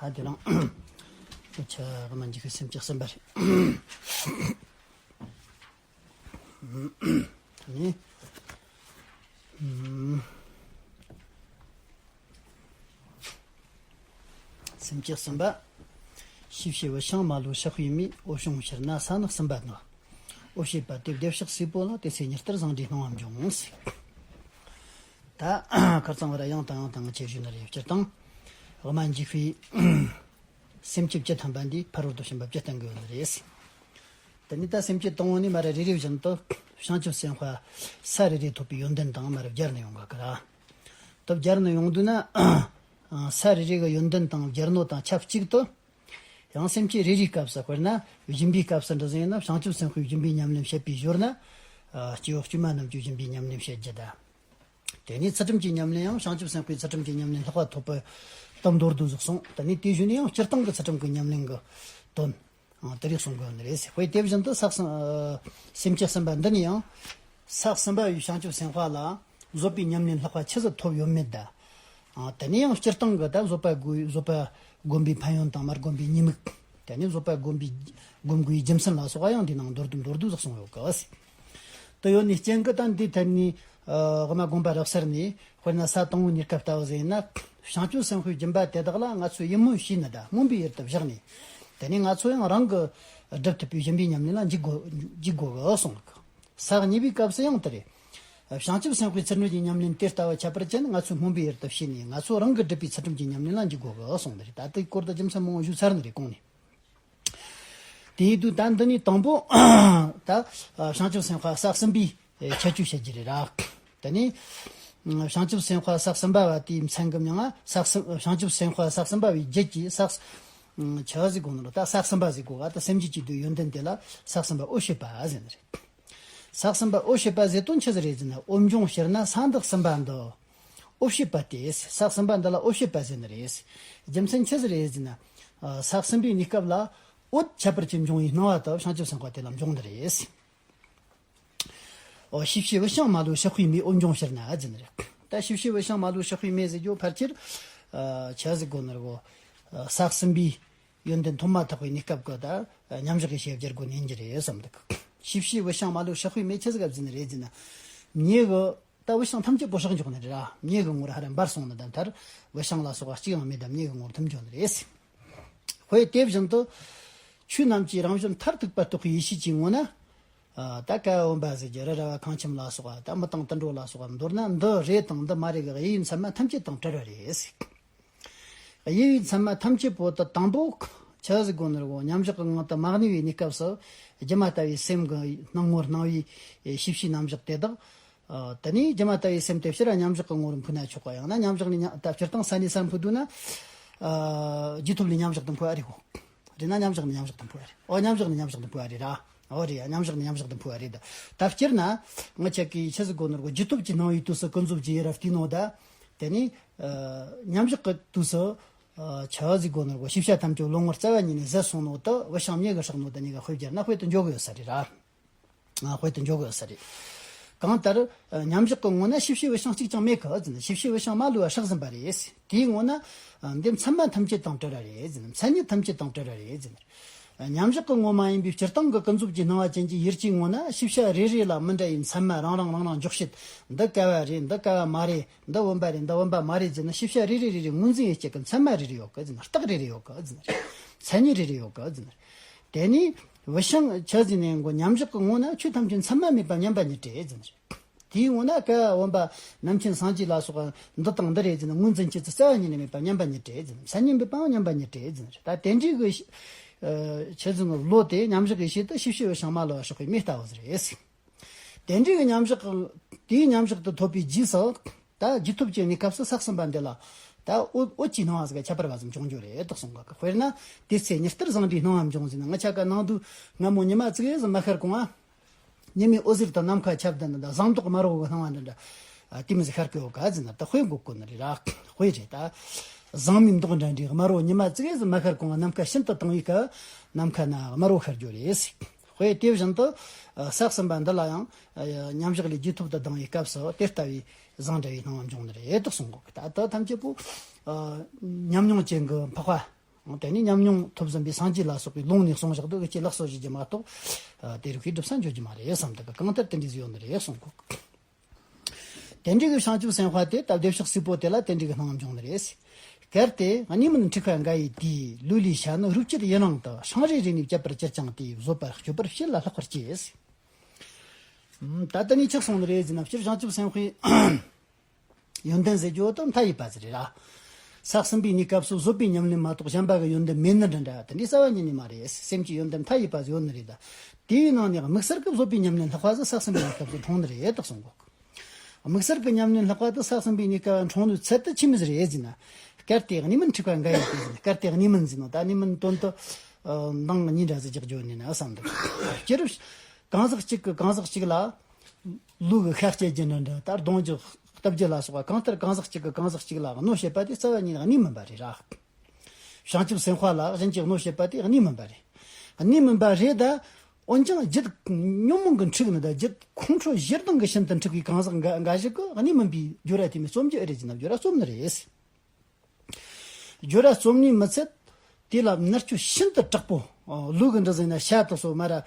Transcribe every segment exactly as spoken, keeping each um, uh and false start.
ཧ་དེ་རང་། ཁྱེད་ཀྱི་མ་འཇིགས་པའི་སེམས་ཀྱི་གསུམ་པ་རེད། ནི། སེམས་ཀྱི་གསུམ་པ། ཤེས་བྱའི་འོད་བྱང་མ་ལུས་ཕྱག་པའི་མེ། འོད་བྱུང་ཕྱིར་ན་ས་ནི་གསུམ་པ་ནི། འོད་བྱེད་པ་དེ་བདེ་གཤེགས་སྲས་པོ་ལ། དེ་ཚེ་ཉི་ལྟར་བཟང་འབྲས་སྣང་བ་འབྱུང་ཟེར། ད་ཁར་ཚང་བར་ཡང་དང་ཡང་དང་ཆེ་ཞུ་ནི་རེད། སྤྱིར་བཏང་དབུ་མ་འཇིགས་པའི་སེམས་བསྐྱེད་བཅུ་ཐམ་པ་འདི་ཕ་རོལ་ཏུ་ཕྱིན་པ་བཅུ་བསྟན་གྱི་ཡོད་ནི་རེད། དེ་ནི་ད་སེམས་བསྐྱེད་དང་པོ་ནི་མ་ར་རེ་རེ་བཞིན་དུ་བྱང་ཆུབ་སེམས་དཔའ་ས་རེ་རེ་ཐོབ་པའི་ཡོན་ཏན་དང་མ་ར་སྦྱར་ནས་ཡོང་གི་གི་ར། ད་སྦྱར་ནས་ཡོང་དུས་ན་ས་རེ་རེ་གི་ཡོན་ཏན་དང་སྦྱར་ནོ་དང་ཆབས་ཅིག་ཏུ། ཡང་སེམས་བསྐྱེད་རེ་རེའི་སྐབས་སུ། དཔེར་ན་སྦྱིན་པའི་སྐབས་སུ་འདྲ་ཟིན་ཡིན་ན། བྱང་ཆུབ་སེམས་དཔའི་སྦྱིན་པའི་ཉམས་ལེན་བཤད་པའི་ཞོར་ན། ཨ། སྐྱེ་བོ་དཀྱུས་མ་རྣམས་ཀྱི་སྦྱིན་པའི་ཉམས་ལེན་བཤད་རྒྱུ་དང་། དེ་ནས་ཚུལ་ཁྲིམས་ཀྱི་ཉམས་ལེན་ཡང་བྱང་ཆུབ་སེམས་དཔའི་ཚུལ་ཁྲིམས་ཀྱི་ཉམས་ལེན་ལྷག་པ་ཐོབ་པ་དང་མདོར་བསྡུས་བཞག་སོང་། དེ་ནས་དེའི་གཞུག་ནས་ཡང་སྤྱིར་བཏང་གི་ཚུལ་ཁྲིམས་ཀྱི་ཉམས་ལེན་གྱི་དོན། ཨ། དེ་རིགས་གསུང་དགོས་ནི་རེད་ཟེར། དཔེ་དེ་བཞིན་དུ་ས་གསུམ། ཨ། སེམས་བསྐྱེད་གསུམ་པ་འདི་ནི་ཡང་། ས་གསུམ་པ་བའི་བྱང་ཆུབ་སེམས་དཔའ་ལ་བཟོད་པའི་ཉམས་ལེན་ལྷག་པ་ཆི་ཟིག་ཐོབ་ཡོད་མེད་དང་། ཨ། དེ་ནས་ཡང་སྤྱིར་བཏང་གི་ད་བཟོད་པ་བསྒོམ། བཟོད་པ་བསྒོམ་པའི་ཕན་ཡོན་དང་མ་བསྒོམ་པའི་ཉེས་དམིགས། དེ་ནས་བཟོད་པ་བསྒོམ་པའི་བསྒོམ་དགོས་པའི་རྒྱུ་མཚན་ལ་སོགས་པ་ཡང་འདིའི་ནང་མདོར་བསྡུས་མདོར་བསྡུས་ཟིག་གསུངས་ཡོད་གི། དེ་ཡོད་ནི་རྐྱེན་གྱིས་ད་འདི་ཐད་ནས། ཨ། དབུ་མ་དགོངས་པ་རབ་གསལ་ནས། དཔེར་ན་ས་དང་པོ་གཉིས་སྐབས་ལྟ་བུ་ཟིག་ཡིན་ན། བྱང་ཆུབ་སེམས་དཔའི་སྦྱིན་པ་དེ་དག་ལ་ང་ཚོས་ཡིད་སྨོན་ཞུས་ནི་དང་སྨོན་པའི་ཡུལ་དུ་བཞག་ནས། དེ་ནས་ང་ཚོ་ཡང་རང་གིས་སྒྲུབ་ཐུབ་པའི་སྦྱིན་པའི་ཉམས་ལེན་ལ་འཇུག་དགོས། འཇུག་དགོས་གི་གསུངས་གི། ས་གཉིས་པའི་སྐབས་སུ་ཡང་དེ་རེད། བྱང་ཆུབ་སེམས་དཔའི་ཚུལ་ཁྲིམས་ཀྱི་ཉམས་ལེན་དེ་ལྟ་བུ་ཁྱད་པར་ཅན་ང་ཚོས་སྨོན་པའི་ཡུལ་དུ་བྱས་ནས། ང་ཚོ་རང་གིས་སྒྲུབ་པའི་ཚུལ་ཁྲིམས་ཀྱི་ཉམས་ལེན་ལ་འཇུག་དགོས་གི་གསུངས་ནི་རེད། ད་ལྟའི་སྐོར་དུ་རྒྱུ་མཚན་མང་བོ་ཞུས་ཚར་ནི་རེད། གོང་ནས། དེ་ཡིན་དུས་ད་འདི་ནས་དང་པོ། ད་བྱང་ཆུབ་སེམས་དཔའ་ས་གསུམ་པའི་ཁྱད་ཆོས་བཤད་རྒྱུ་རེད་ར། དེ་ནས་བྱང་ཆུབ་སེམས་དཔའ་ས་གསུམ་པ་བ་དེའི་མཚན་གྱི་མྱིང་ང་ས་གསུམ། བྱང་ཆུབ་སེམས་དཔའ་ས་གསུམ་པ་བའི་རྒྱུད་ཀྱི་ས། ཆི་ཟེར་དགོས་ནོ་རེད། ད་ས་གསུམ་པ་ཟེར་དགོས་ག། ད་སེམས་རྒྱུད་ཀྱི་དུ་ཡོན་ཏན་དེ་ལ་ས་གསུམ་པ་འོད་བྱེད་པ་ཟེར་ནི་རེད། ས་གསུམ་པ་འོད་བྱེད་པ་ཟེར་དོན་ཆི་ཟིག་རེད་ཟེར་ན། འོད་འབྱུང་ཕྱིར་ན་ས་འདི་གསུམ་པ་འདི། འོད་བྱེད་པ་སྟེ། ས་གསུམ་པ་འདི་ལ་འོད་བྱེད་པ་ཟེར་ནི་རེད། རྒྱུ་མཚན་ཆི་ཟིག་རེད་ཟེར་ན། ཨ། ས་གསུམ་པའི་གནས་སྐབས་ལ་འོད་ཁྱད་པར་ཅན་འབྱུང་བའི་སྣང་བ་དག་བྱང་ཆུབ་སེམས་དཔའ་དེ་ལ་འབྱུང་ནི་རེད། ཨོ། ཤེས་བྱའི་འོད་བྱང་མ་ལུས་ཕྱག་པའི་མེ། འོད་འབྱུང་ཕྱིར་ན་ཟེར་ནི་རེད། ད་ཤེས་བྱའི་འོད་བྱང་མ་ལུས་ཕྱག་པའི་མེ་ཟེར་རྒྱུ་ཕལ་ཆེར། ཨ། ཆི་ཟེར་དགོས་ནི་རེད་གོ། ཨ། ས་གསུམ་པའི་ཡོན་ཏན་ཐོབ་མ་ཐག་པའི་གནས་སྐབས་ཀྱི་ད་མཉམ་བཞག་གི་ཞེས་སྦྱར་དགོས་ནི་ཡིན་རྒྱུ་རེད་བསམ་འདུག། ཤེས་བྱའི་འོད་བྱང་མ་ལུས་ཕྱག་པའི་མེ་ཆི་ཟིག་ག་ཟེར་ནི་རེད་ཟེར་ན། མྱེ་གི། ད་འོད་བྱང་ཐམས་ཅད་པོ་ཕྱག་འཇོག་ནི་རེད་ར། མྱེ་གི་ངོར་ཧ་ར་འབར་སོང་ནི་དང་མཐར་འོད་བྱང་ལ་སོགས་པ་གཅིག་ཡང་མེད་དང་། མྱེ་གི་ངོར་ཐིམ་འཇོག་ནི་རེད། དཔེ་དེ་བཞིན་དུ། ཆོས་རྣམས་ཀྱི་རང་བཞིན་མཐར་ཐུག་པ་རྟོགས་པའི་ཡེ་ཤེས་ཀྱི་ངོ་ན། ཨ། ད་ཀ་བ་འོན་པ་ཟེར་རྒྱུ། རི་ར་བ་ཁང་ཁྱིམ་ལ་སོགས་པ། ད་མི་དང་དུད་འགྲོ་ལ་སོགས་པ། མདོར་ན་འདི་རེད་དང་འདི་མ་རེད་གི་དབྱེ་བའི་མཚན་མ་ཐམས་ཅད་དང་བྲལ་བ་རེད། དབྱེ་བའི་མཚན་མ་ཐམས་ཅད་པོ་དེ་དང་པོ་ཆི་ཟིག་གོ་ནོ་རེད་གོ། མཉམ་བཞག་གི་ངང་དུ་མ་གནས་པའི་གནས་སྐབས་སུ། སྒྱུ་མ་ལྟ་བུའི་སེམས་ཀྱི་སྣང་ངོར་སྣང་བའི་ཤེས་བྱའི་རྣམ་གཞག་དེ་དག། ཨ། དེ་ནས་སྒྱུ་མ་ལྟ་བུའི་སེམས་དེ་ཕྱིར་མཉམ་བཞག་གི་ངོར་འཕོས་ན་ཆོག་ག། ཡང་ན་མཉམ་བཞག་ནས་མཉམ། ད་སྤྱིར་བཏང་ས་ནས་སར་འཕོས་འདུག་ན། ཨ། རྒྱུད་ཐོབ་ལས་མཉམ་བཞག་ཏུ་འཕོས་པ་རེད་གོ། རེད་ན་མཉམ་བཞག་ནས་མཉམ་བཞག་ཏུ་འཕོས་པ་རེད། ཨོ། མཉམ་བཞག་ནས་མཉམ་བཞག་ཏུ་འཕོས་པ་རེད་ར། ཨོ་རེད་ཡ། མཉམ་བཞག་ནས་མཉམ་བཞག་ཏུ་འཕོས་པ་རེད་ད། ད་སྤྱིར་ན། ང་ཅག་གིས་ཆི་ཟིག་གོ་ནོ་རེད་གོ། རྒྱུད་ཐོབ་ཀྱི་སྣང་བའི་དུས་སུ་ཀུན་རྫོབ་ཀྱི་ཡུལ་ར་བལྟས་ནོ་ད། དེ་ནས། ཨ། མཉམ་བཞག་གི་དུས་སུ། ཨ། ཆི་ཟིག་གོ་ནོ་རེད་གོ། ཤེས་བྱ་ཐམས་ཅད་བློ་ངོར་རྩ་བ་ཉིད་ནས་ཟད་སོང་ནོ་དེ་འོད་བྱང་མྱེ་གིས་བསྲེགས་ནོ་དེ་གཉིས་ཀ་དཔེ་སྦྱར་ན་དཔེ་དེ་འཇོག་གི་ཡོད་ས་རེད་ར། ཨ། དཔེ་དེ་འཇོག་གི་ཡོད་ས་རེད། གང་ལྟར། ཨ། མཉམ་བཞག་གི་ངོ་ན་ཤེས་བྱའི་འོད་བྱང་གཅིག་ཀྱང་མེད་གི་ཟེར་ན། ཤེས་བྱའི་འོད་བྱང་མ་ལུས་པ་བསྲེགས་ཟིན་པ་རེད། དེའི་ངོ་ན། ཨ། འདི་མཚན་མ་ཐམས་ཅད་དང་བྲལ་བ་རེད་ཟེར་ན། མཚན་ཉིད་ཐམས་ཅད་དང་བྲལ་བ་རེད་ཟེར་ན། ཨ། མཉམ་བཞག་གི་ངོ་མ་ཡིན་པའི་སྤྱིར་བཏང་གི་ཀུན་རྫོབ་ཀྱི་སྣང་བ་ཅན་གྱི་ཡུལ་གྱི་ངོ་ན། ཤེས་བྱ་རེ་རེ་ལ་མི་འདྲ་བའི་མཚན་མ་རང་རང་རང་རང་འཇོག་བྱེད། འདི་སྐལ་བ་རེད། འདི་སྐལ་བ་མ་རེད། འདི་བུམ་པ་རེད། འདི་བུམ་པ་མ་རེད་ཟེར་ན། ཤེས་བྱ་རེ་རེ་རེ་རེ་ངོས་འཛིན་ཡེད་བྱེད་ཀྱི་མཚན་མ་རེ་རེ་ཡོད་གི་ཟེར་ན། རྟགས་རེ་རེ་ཡོད་གི་ཟེར་ན། མཚན་ཉིད་རེ་རེ་ཡོད་གི་ཟེར་ན། དེ་ནས་འོད་བྱང་ཆི་ཟེར་ནས་གོ། མཉམ་བཞག་གི་ངོ་ན་ཆོས་ཐམས་ཅད་མཚན་མ་མེད་པ་མཉམ་པ་ཉིད་རེད་ཟེར་ན། དེའི་ངོ་ན་སྐལ་བ་བུམ་པ་རྣམ་མཁྱེན་སངས་རྒྱས་ལ་སོགས་པ་འདི་དང་འདི་རེད་ཟེར་ན། ངོས་འཛིན་བྱེད་ཚུལ་རྩ་བ་ཉིད་ནས་མེད་པ་མཉམ་པ་ཉིད་རེད་ཟེར་ན། མཚན་ཉིད་མེད་པའང་མཉམ་པ་ཉིད་རེད་ཟེར་ན། ད་དེ་འདྲའི་གི། ཨ། ཆི་ཟེར་ནོ། བློ་དེ་མཉམ་བཞག་གི་ཆེད་དུ་ཤེས་བྱའི་འོད་བྱང་མ་ལུས་པ་བསྲེགས་པའི་མེ་ལྟ་བུ་ཟིག་རེད། དེ་འདྲའི་གི་མཉམ་བཞག་གི། དེའི་མཉམ་བཞག་ཏུ་ཐོབ་པའི་རྗེས་སུ། ད་རྒྱུད་ཐོབ་ཀྱི་གནས་སྐབས་སུ་ས་གསུམ་པ་འདི་ལ། ད་འོད། འོད་ཀྱི་སྣང་བ་ཟིག་ཁྱད་པར་བ་ཙམ་བྱུང་རྒྱུ་རེད་དོ་གསུང་གི། དཔེར་ན། དེ་ཚེ་ཉི་ལྟར་བཟང་འདྲའི་སྣང་བ་འབྱུང་ཟེར་ན། ང་ཅག་གི་ནང་དུ་སྔ་མོ་ཉི་མ་གཅིག་ཟིག་མ་ཤར་གོང་ང་། ཉི་མའི་འོད་ཟེར་དང་ནམ་མཁའ་ཁྱབ་བསྡད་ནི་འདྲ། ཟངས་མདོག་དམར་བོ་གི་སྣང་བ་འདྲ་འདྲ། ཨ། དེ་མོ་ཟིག་ཤར་གི་ཡོད་ག་ཟེར་ན། ད་དཔེ་འགོད་དགོས་ནི་རེད་ར། དཔེ་རེད་ད། ཟངས་མའི་མདོག་འདྲ་འདྲའི་དམར་བོ། ཉི་མ་གཅིག་ཟིག་མ་ཤར་གོང་ང་ནམ་མཁའ་ཤིན་ཏུ་དྭངས་པའི་སྐབས་ནམ་མཁའ་ན་དམར་བོ་ཤར་རྒྱུ་རེད་ཟེར། དཔེ་དེ་བཞིན་དུ། ཨ། ས་གསུམ་པ་འདི་ལ་ཡང་། ཨ། མཉམ་བཞག་ལས་རྒྱུད་ཐོབ་ཏུ་ལྡང་བའི་སྐབས་སུ་དེ་ལྟ་བུའི་ཟངས་འདྲ་བའི་སྣང་བ་འབྱུང་ནི་རེད་དོ་གསུང་གོ། ད་ལྟ་ཐམས་ཅད་པོ། ཨ། ཉམས་མྱོང་ཅན་གྱི་འཕགས་པ། དེ་ནས་ཉམས་མྱོང་ཐོབ་ཟིན་པའི་སངས་རྒྱས་ལ་སོགས་པའི་ལུང་ནས་གསུངས་བཞག་འདུག་གི་ཅི་ལགས་སོ་ཞུ་རྒྱུ་མ་གཏོགས། ཨ། དེ་རིགས་ཀྱི་སྒྲུབ་ས་འཇོག་རྒྱུ་མ་རེད་བསམ་འདུག་གི་གང་ལྟར་དེ་འདྲ་ཟིག་ཡོད་ནི་རེད་གསུང་གོ། དེ་འདྲའི་གི་བྱང་ཆུབ་སེམས་དཔའ་དེ་ད་བདེ་གཤེགས་སྲས་པོ་དེ་ལ་དེ་འདྲའི་གི་སྣང་བ་འབྱུང་ནི་རེད། གལ་ཏེ་གནས་མིན་འཁྲུགས་པ་འགའ་ཡི་དུས། ལུས་ལས་ཤ་ནི་རུས་བཅད་ཡུན་རིང་དུ། སྲང་རེ་རེ་ནས་བཅད་པར་གྱུར་ཀྱང་དེས། བཟོད་པ་སྤྱོད་པར་བྱེད་ལ་ལྷག་པར་བྱེད། ད་ལྟ་ནས་ཆགས་སོང་ནི་རེད་ཟེར་ན། སྤྱིར་བྱང་ཆུབ་སེམས་དཔའི་ཡོན་ཏན་ཟེར་རྒྱུ་དེ་མཐའ་ཡས་པ་ཟིག་རེད་ར། ས་གསུམ་པའི་གནས་སྐབས་སུ་བཟོད་པའི་ཉམས་ལེན་མ་གཏོགས་གཞན་པ་གི་ཡོན་ཏན་མེད་ནི་འདྲ་འདྲ། དེ་འདྲའི་རྩ་བ་ཉིད་ནས་མ་རེད། སེམས་ཀྱི་ཡོན་ཏན་མཐའ་ཡས་པ་ཟིག་ཡོད་ནི་རེད་ད། དེའི་ནང་ནས་དམིགས་བསལ་གྱི་བཟོད་པའི་ཉམས་ལེན་ལྷག་པ་ཟིག་ས་གསུམ་པའི་གནས་སྐབས་སུ་འཁྲུངས་ནི་རེད་དེ་གསུང་གོ། དམིགས་བསལ་གྱི་ཉམས་ལེན་ལྷག་པ་དེ་ས་གསུམ་པའི་གནས་སྐབས་འཁྲུངས་ནུས་ཚད་དེ་ཆི་མོ་ཟིག་རེད་ཟེར་ན། གལ་ཏེ་གནས་མིན་འཁྲུགས་པ་འགའ་ཡི་དུས་ཟེར་ན། གལ་ཏེ་གནས་མིན་ཟེར་ན་ད་གནས་མིན་དོན་དུ་མདང་གཉིས་འདྲ་ཟིག་རྒྱག་རྒྱུ་ནི་ན་བསམ་འདུག་སྤྱིར་གང་ཟག་གཅིག་གིས་གང་ཟག་གཅིག་ལ་ལུས་ཀྱི་ཤ་བཅད་རྒྱུ་འདྲ་འདྲ། ད་རྡུང་རྒྱུ་གཏུབ་རྒྱུ་ལ་སོགས་པ་གང་ལྟར་གང་ཟག་གཅིག་གིས་གང་ཟག་གཅིག་ལ་གནོད་བྱེད་པ་དེ་རྩ་བ་ཉིད་ནས་གནས་མིན་པ་རེད་ར། བྱང་ཆུབ་སེམས་དཔའ་ལ་གཞན་གྱིས་གནོད་བྱེད་པ་དེ་གནས་མིན་པ་རེད། གནས་མིན་པ་རེད་ད། འོན་ཀྱང་རྒྱུད་ཉོན་མོངས་ཀྱིས་འཁྲུགས་ནི་ད། རྒྱུད་ཁོང་ཁྲོ་ཞེ་སྡང་གིས་ཤིན་ཏུ་འཁྲུགས་པའི་གང་ཟག་འགའ་འགའ་ཞིག་གིས་གནས་མིན་པའི་སྦྱོར་བ་དེ་མོ་རྩོམ་རྒྱུ་ཨེ་རེད་ཟེར་ན། སྦྱོར་བ་རྩོམ་ནི་རེད། སྦྱོར་བ་རྩོམ་ནི་མི་ཚད། དེ་ལ་མནར་གཅོད་ཤིན་ཏུ་དྲག་པོ། ལུས་ཀྱི་འདྲ་ཟེར་ན་ཤ་དེ་ཚོ་མར་ར་